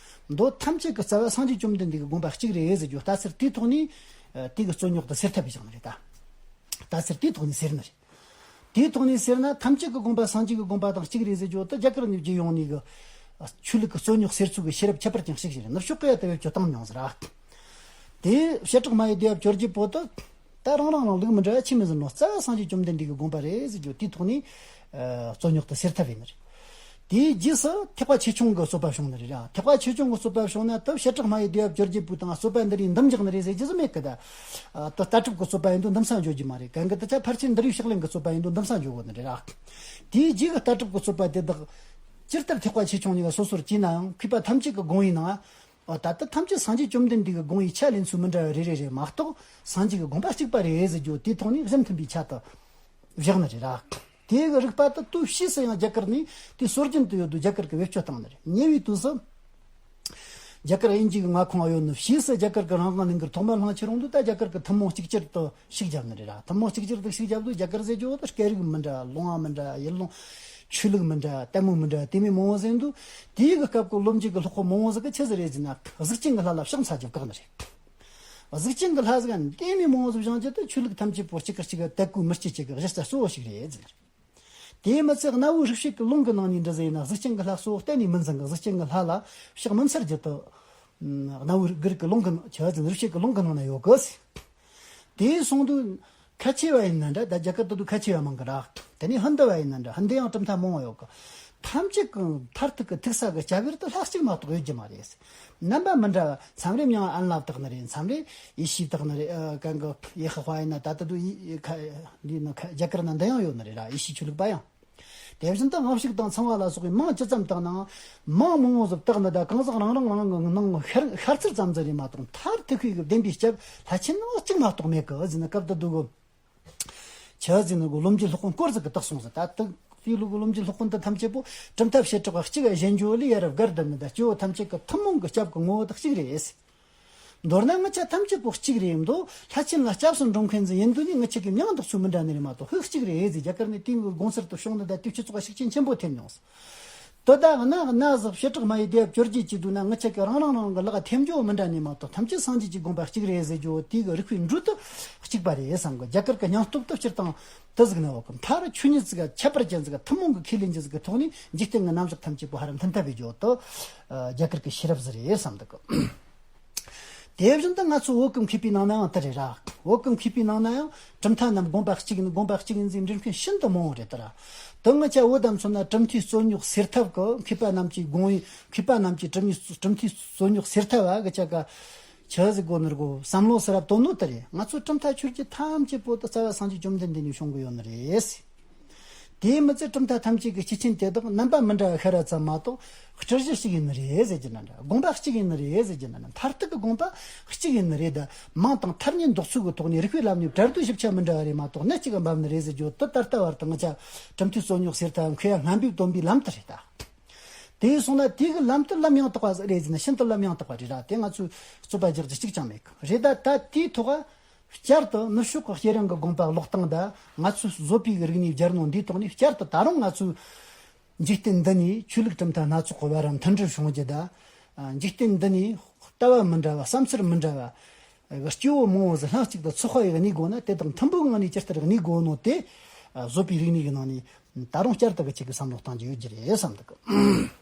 མདོ་ཐམས་ཅད་ཀྱི་རྩ་བ་སངས་རྒྱས་བཅོམ་ལྡན་འདས་ཀྱི་དགོངས་པ་གཅིག་རེད་ཟེར་རྒྱུ་ལྟ་ཚུལ་དེའི་ཐོག་ནས། ཨ་དེ་གི་རྩོད་རྙོག་དེ་སེལ་ཐབས་བྱུང་ནི་རེད་ད། ལྟ་ཚུལ་དེའི་ཐོག་ནས་སེལ་ནི་རེད། དེའི་ཐོག་ནས་ཟེར་ན། ཐམས་ཅད་ཀྱི་དགོངས་པ་སངས་རྒྱས་ཀྱི་དགོངས་པ་དང་གཅིག་རེད་ཟེར་རྒྱུ་དེ་རྒྱ་གར་ནས་བརྒྱུད་ཡོང་ནས་གི་ཆོས་ལུགས་ཀྱི་རྩོད་རྙོག་སེལ་ཚུལ་གྱི་ཤེས་རབ་ཁྱད་པར་ཅན་ཞིག་རེད། ནུབ་ཕྱོགས་ཀྱི་ཡ་དེ་བེད་སྤྱོད་བཏང་མྱོང་ཟེར་ར། དེ་བྱེ་བྲག་སྨྲ་བའི་སྡེ་བ་བཅོ་བརྒྱད་པོ་དེ་ད་རང་རང་རང་ལུགས་མི་འདྲ་བ་ཆི་མོ་ཟིག་ནོ། རྩ་བ་སངས་རྒྱས་བཅོམ་ལྡན་འདས་ཀྱི་དགོངས་པ་རེད་ཟེར་རྒྱུ་དེའི་ཐོག་ནས་ཨ་རྩོད་རྙོག་དེ་སེལ་ཐབས་ཡིན་ནི་རེད། དེའི་རྗེས་སུ་ཐེག་པ་ཆེ་ཆུང་གི་རྩོད་པ་བྱུང་ནི་རེད་ར། ཐེག་པ་ཆེ་ཆུང་གི་རྩོད་པ་བྱུང་ན་དེ་བྱེ་བྲག་སྨྲ་བའི་སྡེ་བ་བཅོ་བརྒྱད་པོའི་སྟེང་རྩོད་པ་འདི་རིགས་འདུམ་རྒྱག་ནི་རེད་ཟེར་རྒྱུ་ཟིག་མེད་གི། ད་ཨ་དེ་ལྟ་གྲུབ་ཀྱི་རྩོད་པ་ཡིན་དུས་འདུམ་ས་འཇོག་རྒྱུ་མ་རེད། གང་གི་དེ་ཆ་ཕལ་ཆེར་འདུལ་བའི་ཕྱག་ལེན་གྱི་རྩོད་པ་ཡིན་དུས་འདུམ་ས་འཇོག་དགོས་ནི་རེད་ར། དེའི་རྗེས་ཀྱི་ལྟ་གྲུབ་ཀྱི་རྩོད་པ་དེ་དག་ཇི་ལྟར་ཐེག་པ་ཆེ་ཆུང་གཉིས་ཀ་སོ་སོར་གྱེས་ནའང་། མཁས་པ་ཐམས་ཅད་ཀྱི་དགོངས་པའི་ནང་། ཨ་ད་ལྟ་ཐམས་ཅད་སངས་རྒྱས་བཅོམ་ལྡན་འདས་ཀྱི་དགོངས་པའི་ཆ་ལེན་ཚུལ་མི་འདྲ་བ་རེ་རེ་རེད་མ་གཏོགས། སངས་རྒྱས་ཀྱི་དགོངས་པ་གཅིག་པ་རེད་ཟེར་རྒྱུ་དེའི་ཐོག་ནས་གཞི་མཐུན་པའི་ཆ་དེ་བཞག་ནི་རེད་ར། དེ་གི་རིགས་པ་དེ་དུས་ཕྱིས་སུ་ཡང་རྒྱ་གར་ནས་དེ་སྲོལ་རྒྱུན་དུ་ཡོད་དུས་རྒྱ་གར་གྱིས་བེད་སྤྱོད་བཏང་ནི་རེད། ཉེ་བའི་དུས་སུ་ རྒྱ་གར་དབྱིན་ཇི་གི་མངའ་ཁོངས་ཡོད་ནི་ཕྱིས་སུ་རྒྱ་གར་གི་རང་དབང་གནས་འགར་ཐོག་མར་ལྷུང་ཆེ་རུང་དུ། ད་རྒྱ་གར་གི་ཐུན་མོང་གཅིག་གྱུར་དུ་ཤུགས་བརྒྱབ་ནི་རེད་ར། ཐུན་མོང་གཅིག་གྱུར་དུ་ཤུགས་བརྒྱབ་དུས་རྒྱ་གར་ཟེར་རྒྱུ་བོ་ད་སྐད་རིགས་མི་འདྲ། ལུང་བ་མི་འདྲ། ཡུལ་ལུང་ཆོས་ལུགས་མི་འདྲ། ལྟད་མོ་མི་འདྲ། དེ་མོ་མང་བོ་ཟེར་དུས། དེའི་གི་སྐབས་ཀྱི་ལོ་རྒྱུས་ཀྱི་ཀློག་པ་མང་བོ་ཟིག་གིས་ཆི་ཟིག་རེད་ཟེར་ན། གཟུགས་ཅན་གྱི་ལྷ་ལ་ཕྱག་འཚལ་རྒྱུ་བཀག་ནི་རེད། གཟུགས་ཅན་གྱི་ལྷ་ཟིག་ག་དེ་མོ་མང་བོ་ཟིག་བཞེངས་རྒྱུ་དེ་ཆོས་ལུགས་ཐམས་ཅད་པོ་གཅིག་གིས་གཅིག་ག་དད་གུས་མི་སྐྱེ་བྱེད་ཀྱི་གཞི་རྩ་གཙོ་བོ་ཞིག་རེད་ཟེར། དེས་མི་ཚད་གནའ་བོའི་རིག་བྱེད་ཀྱི་ལུང་གི་ནང་ནས་འདྲི་ཟེར་ན། གཟུགས་ཅན་གྱི་ལྷ་གཙོ་བོ་གཏན་ནས་མི་འཛིན་གི། གཟུགས་ཅན་གྱི་ལྷ་ལ་ཕྱག་མི་འཚལ་རྒྱུ་དེ། ཨ། གནའ་བོའི་གི་རིག་གི་ལུང་གི་ནང་། ཆི་ཟེར་ན། རིག་བྱེད་ཀྱི་ལུང་གི་ནང་ན་ཡོད་གི་ཟེར། དེ་སོང་དུས་ཁ་ཆེ་བ་ཡིན་ན་འདྲ། ད་རྒྱ་གར་དུ་དུ་ཁ་ཆེ་བ་མང་གི་ར། དེ་ནས་ཧིན་དུ་བ་ཡིན་ན་འདྲ། ཧིན་དུ་ཡང་གྲུབ་མཐའ་མང་བོ་ཡོད་གི། ཐམས་ཅད་ཀྱི་མཐར་ཐུག་གི་ཐུག་ས་གི་ལྕགས་ཡུར་དེ་ལྷ་གཅིག་མ་གཏོགས་ཡོད་རྒྱུ་མ་རེད། རྣམ་པ་མི་འདྲ་བ། མཚམས་རེ་མྱང་ཨན་ལབ་བཏགས་ནི་རེད། མཚམས་རེ་ཡེ་ཤེས་བཏགས་ནི་རེད། ཨ། གང་གི་ཡེ་ཤེས་དཔལ་ཡིན་ན། ད་ལྟ་དུ་ཡི་ཁ་འདི་ནི་ཁ་རྒྱ་གར་ན་འདི་ཡང་ཡོད་ནི་རེད་ར། ཡེ་ཤེས་ཆོས་ལུགས་པ་ཡང་། དེ་བཞིན་དུ་དབང་ཕྱུག་དང་ཚངས་པ་ལ་སོགས་པའི་མིང་ཇི་ཙམ་བཏགས་ནའང་། མིང་མང་བོ་ཟིག་བཏགས་ནི་ད་གང་ཟག་རང་རང་རང་གི་ནང་ཤར་ཤར་ཚུལ་ཙམ་ཟིག་རེད་མ་གཏོགས། མཐར་ཐུག་པའི་གི་བདེན་པའི་སྐྱབས་ལྷ་ཆེན་ནང་གཅིག་མ་གཏོགས་མེད་གི་ཟེར་ན། སྐབས་དེ་དུས་གི། ཆི་ཟེར་ན། གི་ལོ་རྒྱུས་སློབ་དཔོན་སྐོར་ཟིག་གིས་བརྟགས་སོང་ཟེར། ད་ལྟ་དེའི་ལོ་གི་ལོ་རྒྱུས་སློབ་དཔོན་དེ་ཐམས་ཅད་པོ་གྲུབ་མཐའ་བྱེ་བྲག་གཅིག་གཞན་བརྗོད་ལས་ཡར་བརྒལ་བསྡད་ནི་ད། སྐྱེ་བོ་ཐམས་ཅད་ཀྱི་ཐུན་མོང་གི་སྐྱབས་ཀྱི་ངོ་བོ་དེ་གཅིག་རེད། མདོར་ན་ང་ཆ་ཐམས་ཅད་པོ་གཅིག་རེད་འདུག། ལྷ་ཆེན་ལ་སྐྱབས་སུ་འགྲོ་མཁན་ཟིག་ཡིན་དུས་ནི། ང་ཆ་གི་མིང་འདོགས་ཚུལ་མི་འདྲ་ནི་རེད་མ་གཏོགས་ཤུགས་གཅིག་རེད་ཟེར། རྒྱ་གར་ནས་དེའི་དགོངས་ཚུལ་དེ་བྱུང་ནི་ད། དེ་སྤྱི་ཚོགས་ཤུགས་རྐྱེན་ཆེན་པོ་ཐེབས་མྱོང་ཟེར། དེ་ད་གནའ་གནའ་ཟིག་བྱེ་བྲག་སྨྲ་བའི་སྡེ་བ་བཅོ་བརྒྱད་ཀྱིས་བསྡུས་ན། ང་ཆ་གི་རང་རང་རང་རང་གི་ལག་ཐེམ་རྒྱུ་མི་འདྲ་ནི་མ་གཏོགས། ཐམས་ཅད་སངས་རྒྱས་ཀྱི་དགོངས་པ་གཅིག་རེད་ཟེར་རྒྱུ་དེ་གི་རིགས་པའི་འགྲོས་དེ་གཅིག་པ་རེད་བསམ་གི། རྒྱ་གར་གི་སྙིང་སྟོབས་དེ་སྤྱིར་བཏང་དེ་ཟིག་ནི་ཡོད་གི། མཐར་ཆོས་ཉིད་ཟིག་ག་ཁྱད་པར་ཅན་ཟིག་ག་ཐུན་མོང་གི་ཁས་ལེན་རྒྱུ་ཟིག་གི་ཐོག་ནས་འཇིག་རྟེན་གི་རྣམ་གཞག་ཐམས་ཅད་པོ་ཧ་ར་མཐུན་ཐབས་ཡེད་རྒྱུ་དེ། ཨ། རྒྱ་གར་གི་ཤེས་རབ་ཟིག་རེད་བསམ་འདུག་གི། དེ་བཞིན་དུ་ང་ཚོ་བོད་ཀྱི་མཁས་པའི་ནང་ན་ཡང་དེ་རེད་ར། བོད་ཀྱི་མཁས་པའི་ནང་ན་ཡང་གྲུབ་མཐའ་རྣམས་དགོངས་པ་གཅིག་ཡིན། དགོངས་པ་གཅིག་ཡིན་ཟེར་འགྲེལ་མཁན་ཤིན་ཏུ་མང་བོ་རེད་དེ་ར། དེ་ང་ཆ་བོད་དང་མཚོན་ན། གྲུབ་མཐའི་རྩོད་རྙོག་སེལ་ཐབས་ཀྱི་མཁས་པ་རྣམས་ཀྱི་དགོངས་ཡིག། མཁས་པ་རྣམས་ཀྱིས་གྲུབ་མཐའི་གྲུབ་མཐའི་རྩོད་རྙོག་སེལ་ཐབས་བ་གི་ཆ་ག་ཆི་ཟིག་གོ་ནི་རེད་གོ། བསམ་བློ་ཟིག་ར་བཏོན་ནོ་དེ་རེད། ང་ཚོ་གྲུབ་མཐའ་ཆོས་བརྒྱད་ཐམས་ཅད་པོ་དེ་རྩ་བ་སངས་རྒྱས་བཅོམ་ལྡན་འདས་ནས་བྱུང་གི་ཡོད་ནི་རེད། དེས་མི་ཚད་གྲུབ་མཐའ་ཐམས་ཅད་ཀྱི་སྤྱི་ཆིངས་དེ་དག་རྣམ་པ་མི་འདྲ་བ་ཤར་ར་ཙམ་མ་གཏོགས། སྤྲུལ་གཞི་གཅིག་ཡིན་ནི་རེད་ཟེར་རྒྱུ་ན་འདྲ། དགོངས་པ་གཅིག་ཡིན་ནི་རེད་ཟེར་རྒྱུ་ན་འདྲ། མཐར་ཐུག་གི་དགོངས་པ་གཅིག་ཡིན་ནི་རེད། ད་མིང་དང་ཐ་སྙད་འདོགས་ཚུལ་གྱི་ཐོག་ནས་རིགས་པའི་ལམ་ནས་གྲལ་དུ་ཞིབ་ཆ་མི་འདྲ་བ་རེད་མ་གཏོགས། གནད་གཅིག་ག་འབབ་ནི་རེད་ཟེར་རྒྱུ་དེ་ད་ལྟ་བར་དུ་ང་ཆ་གྲུབ་མཐའི་རྩོད་རྙོག་སེལ་ཐབས་མཁས་པ་སྨན་པས་སྟོན་པའི་ལམ་དེ་རེད་ད། དེ་སོང་ན་དེ་གི་ལམ་དེ་ལམ་ཡང་དག་པ་ཟིག་རེད་ཟེར་ན། ཤིན་ཏུ་ལམ་ཡང་དག་པ་རེད་ར། དེ་ང་ཚོས་རྩོད་པ་རྒྱག་རྒྱུ་གཅིག་ཀྱང་མེད་གི་རེད། ད་ད་དེའི་ཐོག་བསྐྱར་དུ་ནུབ་ཕྱོགས་ཀྱི་སྐྱེ་རིང་གི་དགོངས་པ་ཀློག་སྟངས་དང་། ང་ཚོས་བཟོད་པའི་རིག་གནས་སྦྱར་ནོ་འདིའི་ཐོག་ནས་བསྐྱར་དུ་ད་རུང་ང་ཚོས་འཇིག་རྟེན་འདི་ནས་ཆོས་ལུགས་གྲུབ་མཐའ་སྣ་ཚོགས་ཀྱི་བར་མཐུན་སྒྲིལ་བྱུང་རྒྱུ་དང་། འཇིག་རྟེན་འདི་ནས་ལྟ་བ་མི་འདྲ་བ། བསམ་ཚུལ་མི་འདྲ་བ། སྐྱེ་བོ་མང་བོ་ཟིག་ལྷན་གཅིག་ཏུ་ཚོགས་པ་ཡི་གནས་དགོས་ན། དེ་དག་མཐུན་པོའི་ངང་ནས་ཇི་ལྟར་གནས་དགོས་ནོ་དེ། བཟོད་པའི་རིག་གནས་ཀྱི་ནང་ནས་ད་རུང་བསྐྱར་དུ་གི་ཆེད་ཀྱི་བསམ་བློ་གཏང་རྒྱུ་ཡོད་རྒྱུ་རེད་བསམ་འདུག་གི།